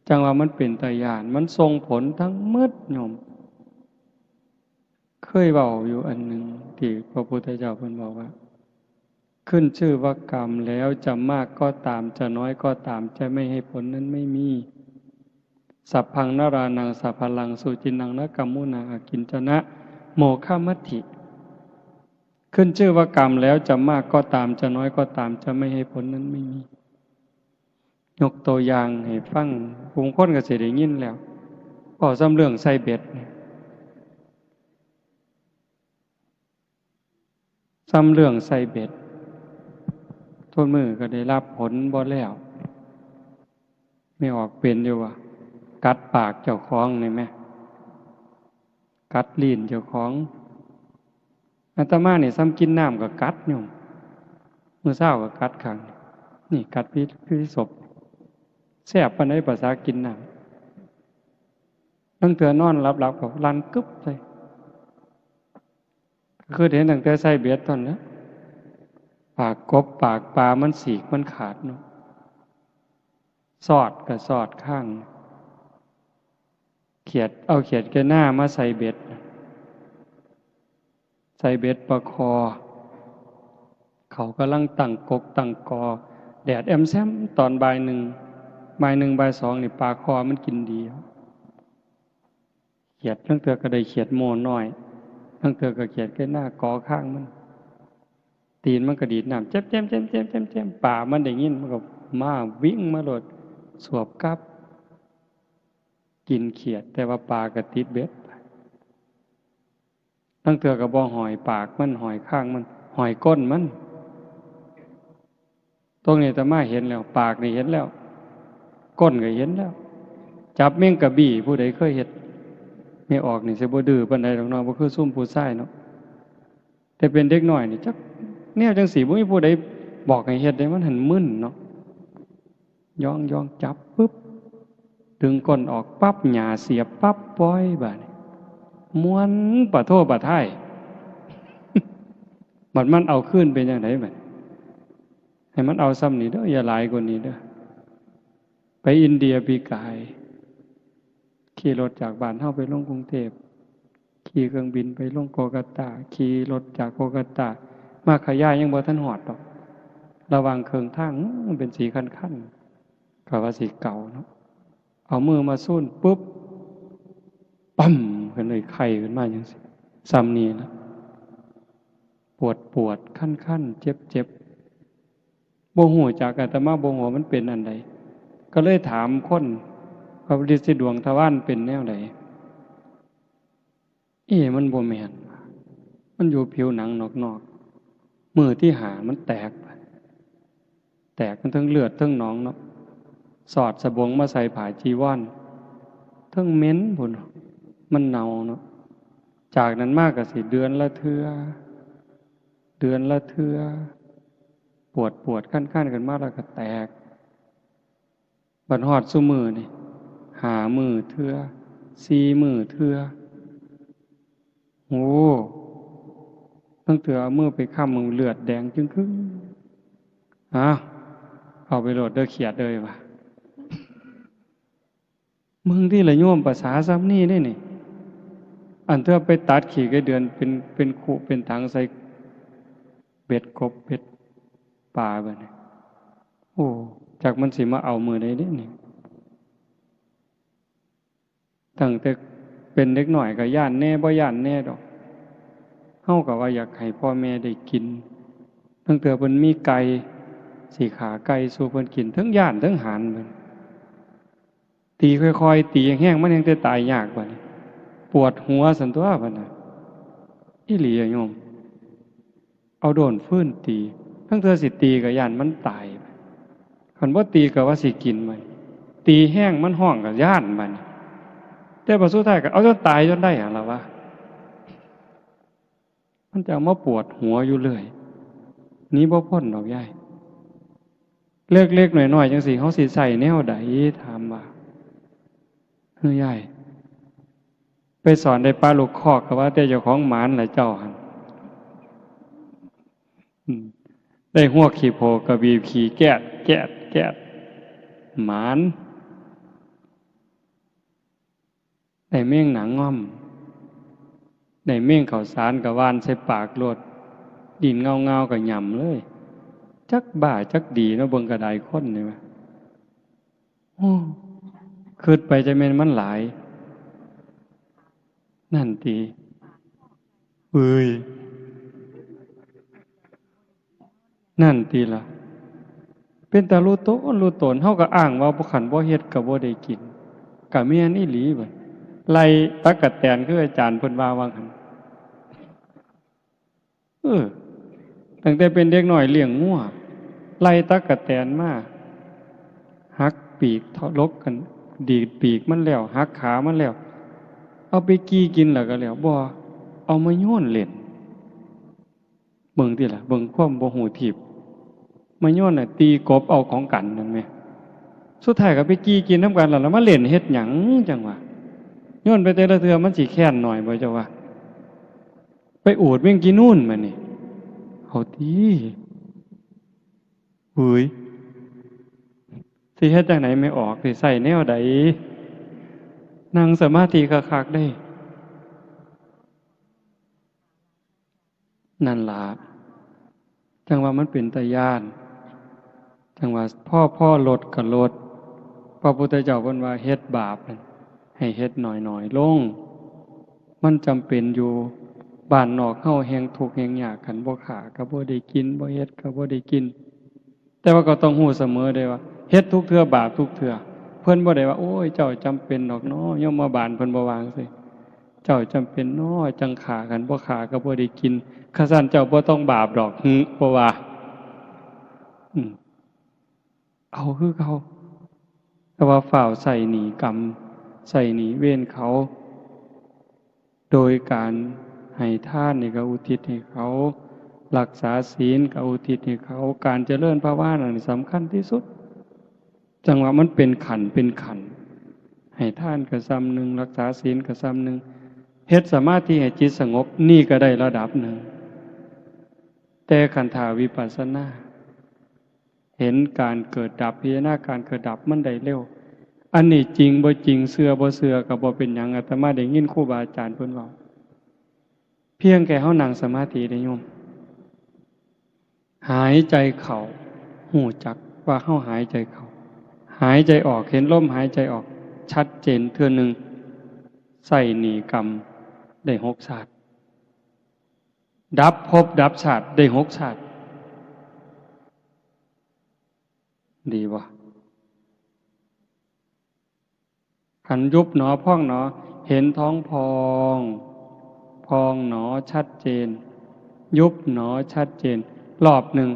จั่งว่ามันเป็นตาย้าน มันส่งผลทั้งหมดโยม เคยเว้าอยู่อันหนึ่งที่พระพุทธเจ้าเพิ่นบอกว่า ขึ้นชื่อว่ากรรมแล้ว จะมากก็ตาม จะน้อยก็ตาม จะไม่ให้ผลนั้นไม่มี สัพพังนรานังสัพพะลังสุจินังนะกัมมุนาอากิญจนะ โมฆะมัตถิ ขึ้นชื่อว่ากรรมแล้ว จะมากก็ตาม จะน้อยก็ตาม จะไม่ให้ผลนั้นไม่มี ยกตัวอย่างให้ฟัง บางคนก็สิได้ยินแล้ว เว้าส่ำเรื่องใส่เบ็ดเนี่ย ส่ำเรื่องใส่เบ็ด ทุกมื้อก็ได้รับผลบ่แล้ว ไม่ออกเป็นอยู่ว่า กัดปากเจ้าของนี่แหม กัดลิ้นเจ้าของ อาตมานี่ส่ำกินน้ำก็กัดโยม มื้อเช้าก็กัดข้าง นี่กัดพิษ พิษสบ แซ่บปานใดภาษากินน้ำ ลางเทื่อนอนหลับๆ ก็ลั่นกึบใส่ คือเห็นตั้งแต่ใส่เบ็ดตอนนั้น ปากกบปากปลามันสีกมันขาดเนาะ สอดก็สอดข้าง เขียด เอาเขียดแกหน้ามาใส่เบ็ด ใส่เบ็ดปลาคอ เขากำลังตั้งกกตั้งกอ แดดแอมแซมตอนบ่ายหนึ่ง บ่ายหนึ่งบ่ายสองนี่ปลาคอมันกินดี เขียดลางเทื่อก็ได้เขียดโม่น้อย ลางเทื่อก็เขียดแกหน้ากอข้างมัน ตีนมันก็ดีดน้ำ แจ่มๆๆๆๆ ปลามันได้ยินมันก็มาวิ่งมาโลด สวบกลับ กินเขียด แต่ว่าปลาก็ติดเบ็ด ลางเทื่อก็บ่ห้อยปากมัน ห้อยข้างมัน ห้อยก้นมัน ตรงนี้อาตมาเห็นแล้ว ปากนี่เห็นแล้ว ก้นก็เห็นแล้ว จับแมงกะบี้ ผู้ใดเคยเฮ็ด แม่ออกนี่สิบ่ดื้อปานใดดอกเนาะ บ่คือซุมผู้ชายเนาะ แต่เป็นเด็กน้อยนี่จักแนวจั่งซี้ บ่มีผู้ใดบอกให้เฮ็ดเด้ มันหั้นมึนเนาะ ย้องๆ จับปึ๊บ ดึงก้นออกปั๊บ หญ้าเสียบปั๊บ ปล่อย บาดนี้ ม่วนปะโท้ปะท้าย บัดมันเอาคืนเป็นจั่งใดบัด ให้มันเอาส่ำนี้เด้อ อย่าหลายกว่านี้เด้อ ไปอินเดียปีกาย ขี่รถจากบ้านเฮาไปลงกรุงเทพฯ ขี่เครื่องบินไปลงโกลกัตตา ขี่รถจากโกลกัตตา มาขยายยังบ่ทันฮอดดอก ระหว่างเครื่องทาง อื้อ มันเป็นสีคันๆ ก็ว่าสิเก่าเนาะ เอามือมาซูนปุ๊บ ปั๊ม ขึ้นเลย ไข้ขึ้นมาจั่งซี้ ส่ำนี้ล่ะ ปวดปวด คันๆ เจ็บๆ บ่ฮู้จัก อาตมาบ่ฮู้ว่ามันเป็นอันใด ก็เลยถามคน ว่าฤทธิ์สีดวงทวารเป็นแนวใด เอ๊ะ มันบ่แม่น มันอยู่ผิวหนังนอก มื้อที่ห้ามันแตก แตกมันทั้งเลือดทั้งหนองเนาะ สอดสบงมาใส่ผ้าจีวร ทั้งเหม็นพุ้น มันเน่าเนาะ จากนั้นมาก็สิเดือนละเทื่อ เดือนละเทื่อ ปวดปวดคันคันๆ ขึ้นมาแล้วก็แตก บัดฮอดซุมื้อนี่ ห้ามื้อเทื่อ สี่มื้อเทื่อ โอ้ ตั้งแต่เอามือไปค้ำมันเลือดแดงจึงครึ่ง อ้าว เอาไปโลดเด้อเขียดเอ้ยว่ะ มึงที่ละโยม ภาษาซ้ำนี่ได้นี่ อันเธอไปตัดขี้ไก่เดือนเป็น เป็นคุเป็นถังใส่เบ็ดกบเบ็ดปลาบัดนี้ โอ้ จักมันสิมาเอามื้อใดเด้นี่ ตั้งแต่เป็นเด็กน้อยก็ย้านแหน่บ่ย้านแหน่ดอก เฮาก็ว่าอยากให้พ่อแม่ได้กิน ตั้งแต่เพิ่นมีไก่ สิฆ่าไก่สู่เพิ่นกิน ทั้งย้านทั้งหานเพิ่น ตีค่อยๆ ตีแฮงๆ มันแฮงแต่ตายยากบัดนี้ ปวดหัวซั่นตั๊วบัดน่ะ อีหลีอะโยม เอาด้นฟืนตี ทั้งเทื่อสิตีก็ย้านมันตาย คันบ่ตีก็ว่าสิกินมัน ตีแฮงมันฮ้องก็ย้านบัดนี้ แต่บัดสุดท้ายก็เอาจนตายจนได้หั่นล่ะวะ มันจะเอามาปวดหัวอยู่เรื่อย หนีบ่พ้นดอกยาย เล็กๆ น้อยๆ จังซี้ เฮาสิใช้แนวใด ถามว่า เฮ้ยยาย ไปสอนได้ปลาลูกคอกก็ว่าแต่เจ้าของหมานล่ะเจ้าหั่น อืม ได้ฮวกขี้โพกก็บีบขี้แก๊ด แก๊ด แก๊ด หมาน ได้แมงหนางง่อม ได้แมงข้าวสารก็หว่านใส่ปากโลด ดิ้นเงาๆ ก็หย่ำเลย จักบ้าจักดีเนาะ เบิ่งกระไดคนนี่วะ โอ้ คิดไปจะแม่นมันหลาย นั่นติ เอ้ย นั่นติล่ะ เป็นตารู้ตนรู้ตน เฮาก็อ้างว่าบ่ คันบ่เฮ็ดก็บ่ได้กิน ก็แม่นอีหลีบัด ไล่ตั๊กแตนคืออาจารย์เพิ่นว่าว่าหั่น เออ ตั้งแต่เป็นเด็กน้อยเลี้ยงงัว ไล่ตั๊กแตนมา หักปีก ทะลกกัน ดีดปีกมันแล้ว หักขามันแล้ว เอาไปกี่กินแล้วก็แล้ว บ่ เอามาโยนเล่น เบิ่งติล่ะ เบิ่งความบ่ฮู้ทีบ มาโยนน่ะ ตีกบเอาของกันนั่นแหม สุดท้ายก็ไปกี่กินนำกันแล้ว แล้วมาเล่นเฮ็ดหยังจั่งวะ โยนไปแต่ละเทื่อมันสิแค้นหน่อยบ่เจ้าว่า ไปอูดแมงจีนูนมานี่ เอาติ เฮ้ย สิเฮ็ดจั่งใด๋ไม่ออก สิใช้แนวใด๋ นั่งสมาธิคักๆ เด้ นั่นล่ะ จั่งว่ามันเป็นตาย้าน จั่งว่าพอ พอลดก็ลด พระพุทธเจ้าเพิ่นว่าเฮ็ดบาปนั่น ให้เฮ็ดน้อยๆ ลง มันจำเป็นอยู่ บ้านนอกเฮาแฮ่งทุกข์แฮ่งยาก คันบ่ฆ่าก็บ่ได้กิน บ่เฮ็ดก็บ่ได้กิน แต่ว่าก็ต้องฮู้เสมอเด้ว่า เฮ็ดทุกเทื่อบาปทุกเทื่อ เพิ่นบ่ได้ว่า โอ้ย เจ้าจำเป็นดอกเนาะ ยมบาลเพิ่นบ่ว่าจั่งซี้ เจ้าจำเป็นเนาะ จั่งฆ่า คันบ่ฆ่าก็บ่ได้กิน คันซั้นเจ้าบ่ต้องบาปดอก หึ บ่ว่า อืม เอาคือเก่า แต่ว่าฟ้าวใช้หนี้กรรม ใช้หนี้เวรเขา โดยการให้ทานนี่ก็อุทิศให้เขา รักษาศีลก็อุทิศให้เขา การเจริญภาวนานี่สำคัญที่สุด จั่งว่ามันเป็นขั้นเป็นขั้น ให้ทานก็ส่ำหนึ่ง รักษาศีลก็ส่ำหนึ่ง เฮ็ดสมาธิให้จิตสงบ นี่ก็ได้ระดับหนึ่ง แต่คันถ้าวิปัสสนา เห็นการเกิดดับ พิจารณาการเกิดดับมันได้เร็ว อันนี้จริงบ่จริง เชื่อบ่เชื่อก็บ่เป็นหยัง อาตมาได้ยินครูบาอาจารย์เพิ่นเว้า เพียงแค่เฮานั่งสมาธิเด้โยม หายใจเข้า ฮู้จักว่าเฮาหายใจเข้า หายใจออก เห็นลมหายใจออก ชัดเจนเทื่อหนึ่ง ใช้หนี้กรรมได้หกชาติ ดับภพดับชาติได้หกชาติ ดีบ่ คันยุบหนอพองหนอ เห็นท้องพอง พองหนอชัดเจน ยุบหนอชัดเจน รอบหนึ่ง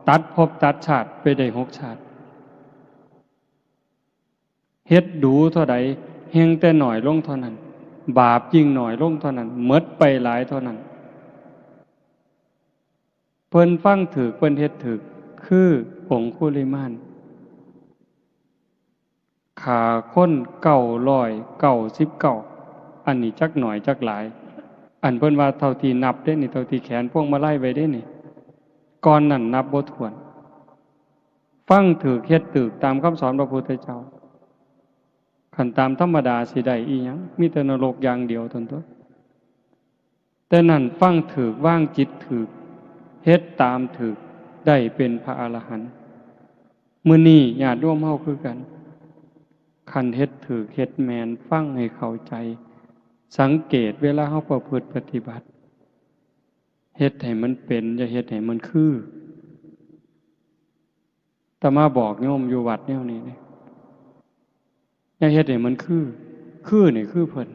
ตัดภพตัดชาติไปได้หกชาติ เฮ็ดดูเท่าใด แฮ่งแต่น้อยลงเท่านั้น บาปยิ่งน้อยลงเท่านั้น หมดไปหลายเท่านั้น เพิ่นฟังถูก เพิ่นเฮ็ดถูก คือองคุลิมาน ฆ่าคนเก้าร้อยเก้าสิบเก้า อันนี้จักน้อยจักหลาย อันเพิ่นว่าเท่าที่นับเด้นี่ เท่าที่แขวนพวงมาลัยไว้เด้นี่ ก่อนนั้นนับบ่ถ้วน ฟังถูก เฮ็ดถูกตามคำสอนพระพุทธเจ้า คันตามธรรมดาสิได้อีหยัง มีแต่นรกอย่างเดียวเท่านั้นตั๊ว แต่นั้นฟังถูก วางจิตถูก เฮ็ดตามถูก ได้เป็นพระอรหันต์ มื้อนี้ญาติโยมเฮาคือกัน คันเฮ็ดถูก เฮ็ดแม่น ฟังให้เข้าใจ สังเกตเวลาเฮาประพฤติปฏิบัติ เฮ็ดให้มันเป็น อย่าเฮ็ดให้มันคือ อาตมาบอกโยมอยู่วัดแนวนี้เด้ อย่าเฮ็ดให้มันคือ คือนี่คือเพิ่น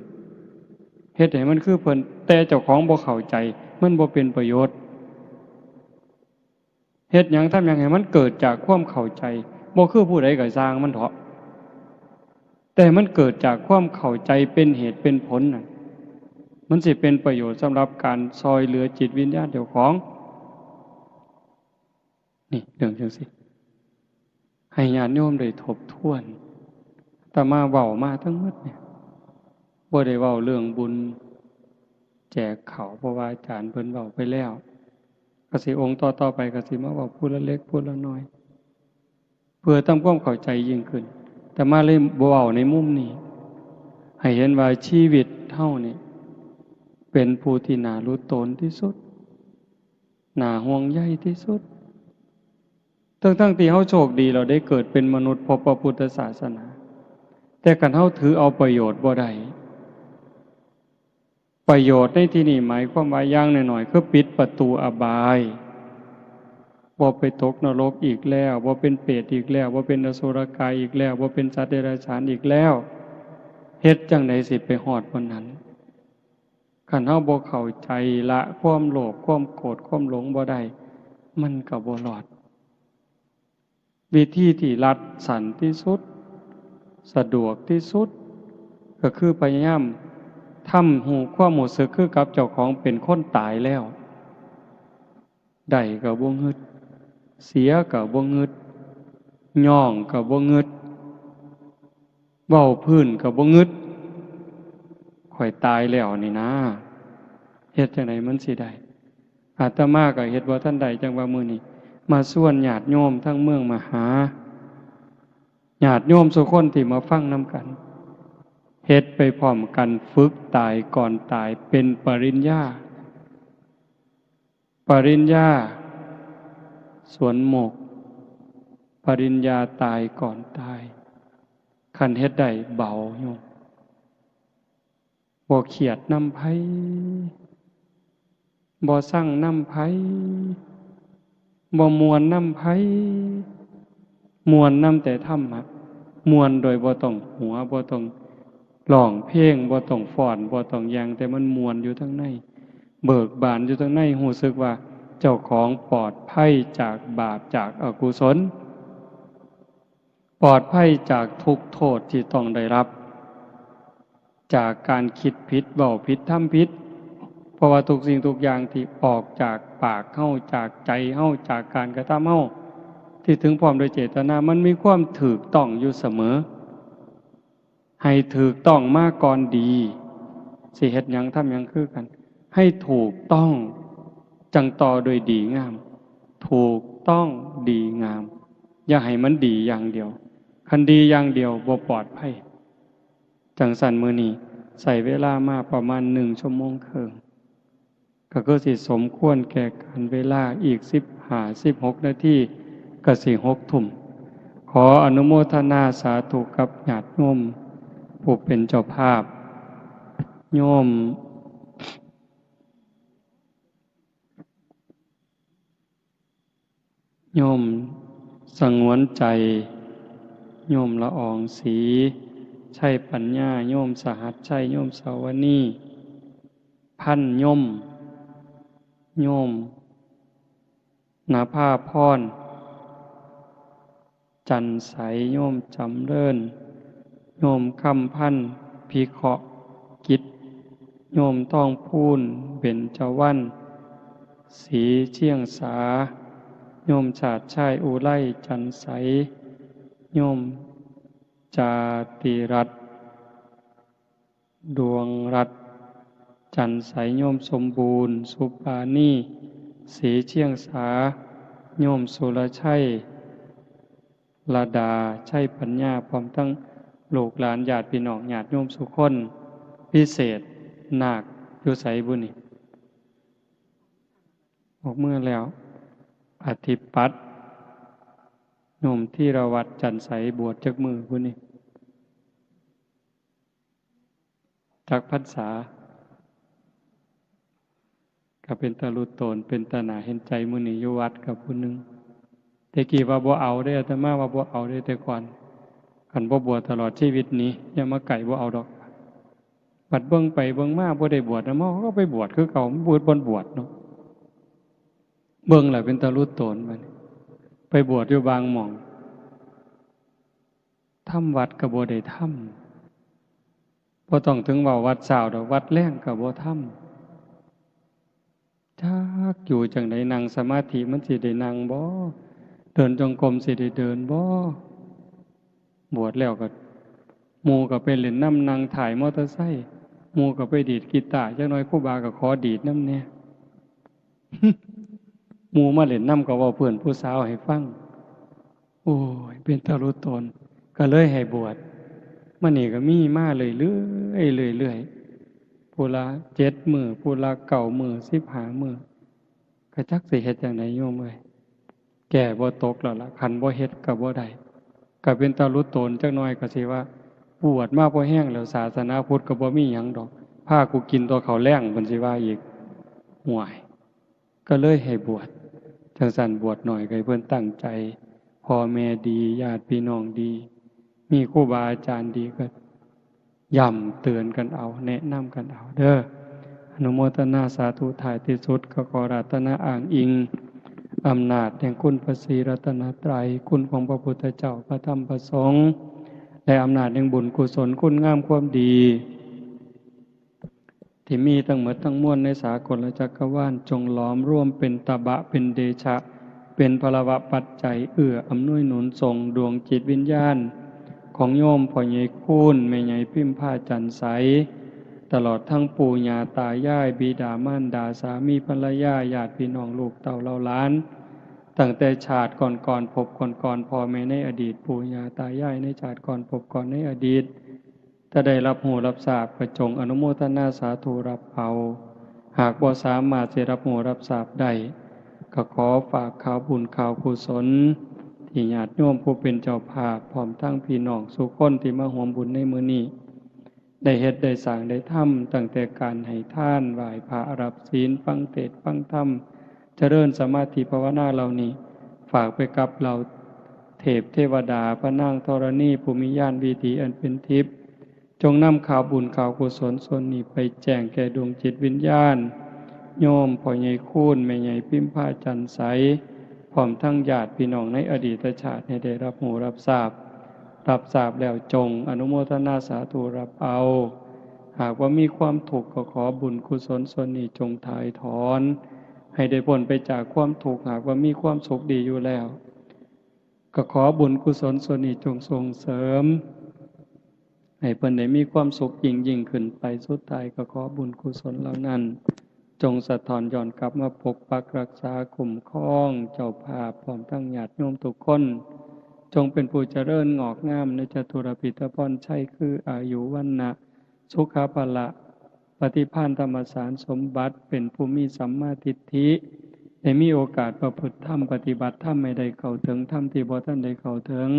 เฮ็ดให้มันคือเพิ่น แต่เจ้าของบ่เข้าใจ มันบ่เป็นประโยชน์ เฮ็ดหยังทำหยังให้มันเกิดจากความเข้าใจ บ่คือผู้ใดก็ซ่างมันเถาะ แต่มันเกิดจากความเข้าใจเป็นเหตุเป็นผลน่ะ มันสิเป็นประโยชน์สำหรับการซ่อยเหลือจิตวิญญาณเจ้าของ นี่เรื่องจั่งซี้ ให้ญาติโยมได้ทบทวน อาตมาเว้ามาทั้งหมดเนี่ย บ่ได้เว้าเรื่องบุญแจกข้าว เพราะว่าอาจารย์เพิ่นเว้าไปแล้ว ก็สิองค์ต่อๆไปก็สิมาเว้าผู้ละเล็กผู้ละน้อย เพื่อทำความเข้าใจยิ่งขึ้น อาตมาเลยเว้าในมุมนี้ ให้เห็นว่าชีวิตเฮานี่เป็นผู้ที่น่าหลุดโตนที่สุด น่าห่วงใยที่สุด ทั้งๆที่เฮาโชคดี เราได้เกิดเป็นมนุษย์พบพระพุทธศาสนา แต่คันเฮาถือเอาประโยชน์บ่ได้ ประโยชน์ในที่นี้หมายความว่าอย่างน้อยๆ คือปิดประตูอบาย บ่ไปตกนรกอีกแล้ว บ่เป็นเปรตอีกแล้ว บ่เป็นอสุรกายอีกแล้ว บ่เป็นสัตว์เดรัจฉานอีกแล้ว เฮ็ดจั่งใดสิไปฮอดวันนั้น คันเฮาบ่เข้าใจละความโลภ ความโกรธ ความหลงบ่ได้ มันก็บ่รอด วิธีที่รัดสั้นที่สุด สะดวกที่สุด ก็คือพยายามทำฮู้ความรู้สึกคือกับเจ้าของเป็นคนตายแล้ว ได้ก็บ่งึด เสียก็บ่งึด ย้องก็บ่งึด เว้าพื้นก็บ่งึด ข้อยตายแล้วนี่นะ เฮ็ดจั่งใดมันสิได้ อาตมาก็เฮ็ดบ่ทันได้ จั่งว่ามื้อนี้มาชวนญาติโยมทั้งเมืองมหา ญาติโยมซุคนที่มาฟังนำกัน เฮ็ดไปพร้อมกัน ฝึกตายก่อนตาย เป็นปริญญา ปริญญาสวนโมกข์ ปริญญาตายก่อนตาย คันเฮ็ดได้เบาโยม บ่เครียดนำไผ บ่ซังนำไผ บ่ม่วนนำไผ ม่วนนำแต่ธรรมะ ม่วนโดยบ่ต้องหัว บ่ต้องร้องเพลง บ่ต้องฟ้อน บ่ต้องหยัง แต่มันม่วนอยู่ทางใน เบิกบานอยู่ทางใน รู้สึกว่าเจ้าของปลอดภัยจากบาป จากอกุศล ปลอดภัยจากทุกข์โทษที่ต้องได้รับ จากการคิดผิด เว้าผิด ทำผิด เพราะว่าทุกสิ่งทุกอย่างที่ออกจากปากเฮา จากใจเฮา จากการกระทำเฮา ที่ถึงพร้อมโดยเจตนา มันมีความถูกต้องอยู่เสมอ ให้ถูกต้องมาก่อนดี สิเฮ็ดหยังทำหยังคือกัน ให้ถูกต้อง จั่งต่อโดยดีงาม ถูกต้องดีงาม อย่าให้มันดีอย่างเดียว คันดีอย่างเดียวบ่ปลอดภัย จั่งซั้นมื้อนี้ใช้เวลามาประมาณหนึ่งชั่วโมงครึ่ง ก็คือสิสมควรแก่กาลเวลา อีกสิบห้า สิบหกนาทีก็สิหกทุ่ม ขออนุโมทนาสาธุกับญาติโยมผู้เป็นเจ้าภาพ โยม โยมสงวนใจ โยมละอองศรี ชัยปัญญา โยมสหัสชัย โยมสาวนี พันยม โยม นภาพร จันทร์ใส โยมจำเริญ โยมคำพันธ์ พิเคราะห์กิจ โยมทองพูน เบญจวรรณ ศรีเชียงสา โยมชาติชาย อุไร จันทร์ใส โยมจาติรัตน์ ดวงรัตน์ จันทร์ใส โยมสมบูรณ์ สุปานี ศรีเชียงสา โยมสุรชัย ระดา ชัยปัญญา พร้อมทั้งลูกหลานญาติพี่น้องญาติโยมสุคน พิเศษ นาคอยู่ไสบุนี่ ออกเมือแล้ว อธิปัตย์ โยมธีรวัตร จันทร์ใส บวชจักมื้อบุนี่ จักพรรษา ก็เป็นตาลุโตน เป็นตาหนาเห็นใจ มื้อนี้อยู่วัดกับผู้หนึ่ง แต่กี้ว่าบ่เอาเด้ อาตมาว่าบ่เอาเด้ แต่ก่อน คันบ่บวชตลอดชีวิตนี้ อย่ามาใกล้ บ่เอาดอก บัดเบิ่งไปเบิ่งมาบ่ได้บวชนะ หมอเขาก็ไปบวชคือเก่า มันบวชบ่บวชเนาะ เบิ่งแล้วเป็นตาลุโตนบัดนี้ ไปบวชอยู่บางหม่อง ทำวัดก็บ่ได้ทำ บ่ต้องถึงเว้าวัดเช้าดอก วัดแลงก็บ่ทำ จักอยู่จั่งใด นั่งสมาธิมันสิได้นั่งบ่ เดินจงกรมสิได้เดินบ่ บวชแล้วก็ หมู่ก็ไปเล่นนำ นั่งท้ายมอเตอร์ไซค์ หมู่ก็ไปดีดกีตาร์ จักหน่อยครูบาก็ขอดีดนำแหน่ หมู่มาเล่นนำก็เว้าเพื่อนผู้สาวให้ฟัง โอ้ย เป็นตาลุโตน ก็เลยให้บวช มานี่ก็มีมาเรื่อยๆ เรื่อยๆ ผู้ละเจ็ดมื้อ ผู้ละเก้ามื้อ สิบห้ามื้อ ก็จักสิเฮ็ดจั่งใดโยมเอ้ย แก้บ่ตกแล้วล่ะ คันบ่เฮ็ดก็บ่ได้ ก็เป็นตาลุโตนจักหน่อยก็สิว่า บวชมาพอแฮงแล้ว ศาสนาพุทธก็บ่มีหยังดอก พากูกินแต่ข้าวแลง เพิ่นสิว่าอีก ห่วย ก็เลยให้บวช จั่งซั้นบวชหน่อยก็ให้เพิ่นตั้งใจ พ่อแม่ดี ญาติพี่น้องดี มีครูบาอาจารย์ดีก็ย้ำเตือนกันเอา แนะนำกันเอาเด้อ อนุโมทนาสาธุ ท้ายที่สุดก็ขออาราธนาอ้างอิง อำนาจแห่งคุณพระศรีรัตนตรัย คุณของพระพุทธเจ้า พระธรรม พระสงฆ์ และอำนาจแห่งบุญกุศล คุณงามความดี ที่มีทั้งหมดทั้งมวลในสากลจักรวาล จงหลอมรวมเป็นตบะ เป็นเดชะ เป็นพลวปัจจัย เอื้ออำนวยหนุนส่งดวงจิตวิญญาณ ของโยมพ่อใหญ่คูณ แม่ใหญ่พิมพา จันทร์ใส ตลอดทั้งปู่ย่าตายาย บิดามารดา สามีภรรยา ญาติพี่น้อง ลูกเต้าเหล่าหลาน ตั้งแต่ชาติก่อนๆ ภพก่อนๆ พ่อแม่ในอดีต ปู่ย่าตายายในชาติก่อน ภพก่อนในอดีต ถ้าได้รับรู้รับทราบก็จงอนุโมทนาสาธุรับเอา หากบ่สามารถสิรับรู้รับทราบได้ ก็ขอฝากข่าวบุญข่าวกุศล ที่ญาติโยมผู้เป็นเจ้าภาพ พร้อมทั้งพี่น้องสู่คนที่มาร่วมบุญในมื้อนี้ ได้เฮ็ดได้สร้างได้ทำ ตั้งแต่การให้ทาน ไหว้พระ รับศีล ฟังเทศน์ฟังธรรม เจริญสมาธิภาวนาเหล่านี้ ฝากไปกับเหล่าเทพเทวดา พระนางธรณี ผู้มีญาณวิถีอันเป็นทิพย์ จงนำข่าวบุญข่าวกุศลส่วนนี้ไปแจ้งแก่ดวงจิตวิญญาณ โยมพ่อใหญ่คูณ แม่ใหญ่พิมพา จันทร์ใส พร้อมทั้งญาติพี่น้องในอดีตชาติให้ได้รับรู้รับทราบ รับทราบแล้วจงอนุโมทนาสาธุรับเอา หากว่ามีความทุกข์ก็ขอบุญกุศลส่วนนี้จงถ่ายถอน ให้ได้พ้นไปจากความทุกข์ หากว่ามีความสุขดีอยู่แล้ว ก็ขอบุญกุศลส่วนนี้จงส่งเสริม ให้เพิ่นได้มีความสุขยิ่งยิ่งขึ้นไป สุดท้ายก็ขอบุญกุศลเหล่านั้น จงสะท้อนย้อนกลับมาปกปักรักษาคุ้มครองเจ้าภาพ พร้อมทั้งญาติโยมทุกคน จงเป็นผู้เจริญงอกงามในจตุรพิธพรชัย คืออายุ วรรณะ สุขะ พละ ปฏิภาณ ธรรมสารสมบัติ เป็นผู้มีสัมมาทิฏฐิ ได้มีโอกาสประพฤติธรรม ปฏิบัติธรรมให้ได้เข้าถึงธรรมที่บ่ทันได้เข้าถึง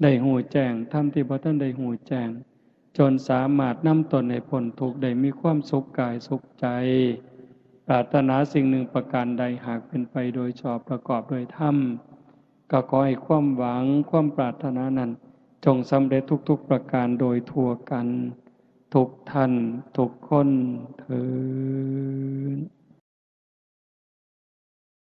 ได้ฮู้แจ้งธรรมที่บ่ทันได้ฮู้แจ้ง จนสามารถนำตนให้พ้นทุกข์ ได้มีความสุขกายสุขใจ ปรารถนาสิ่งหนึ่งประการใด หากเป็นไปโดยชอบประกอบโดยธรรม ก็ขอให้ความหวังความปรารถนานั้น จงสำเร็จทุกๆประการโดยทั่วกัน ทุกท่านทุกคนเทอญ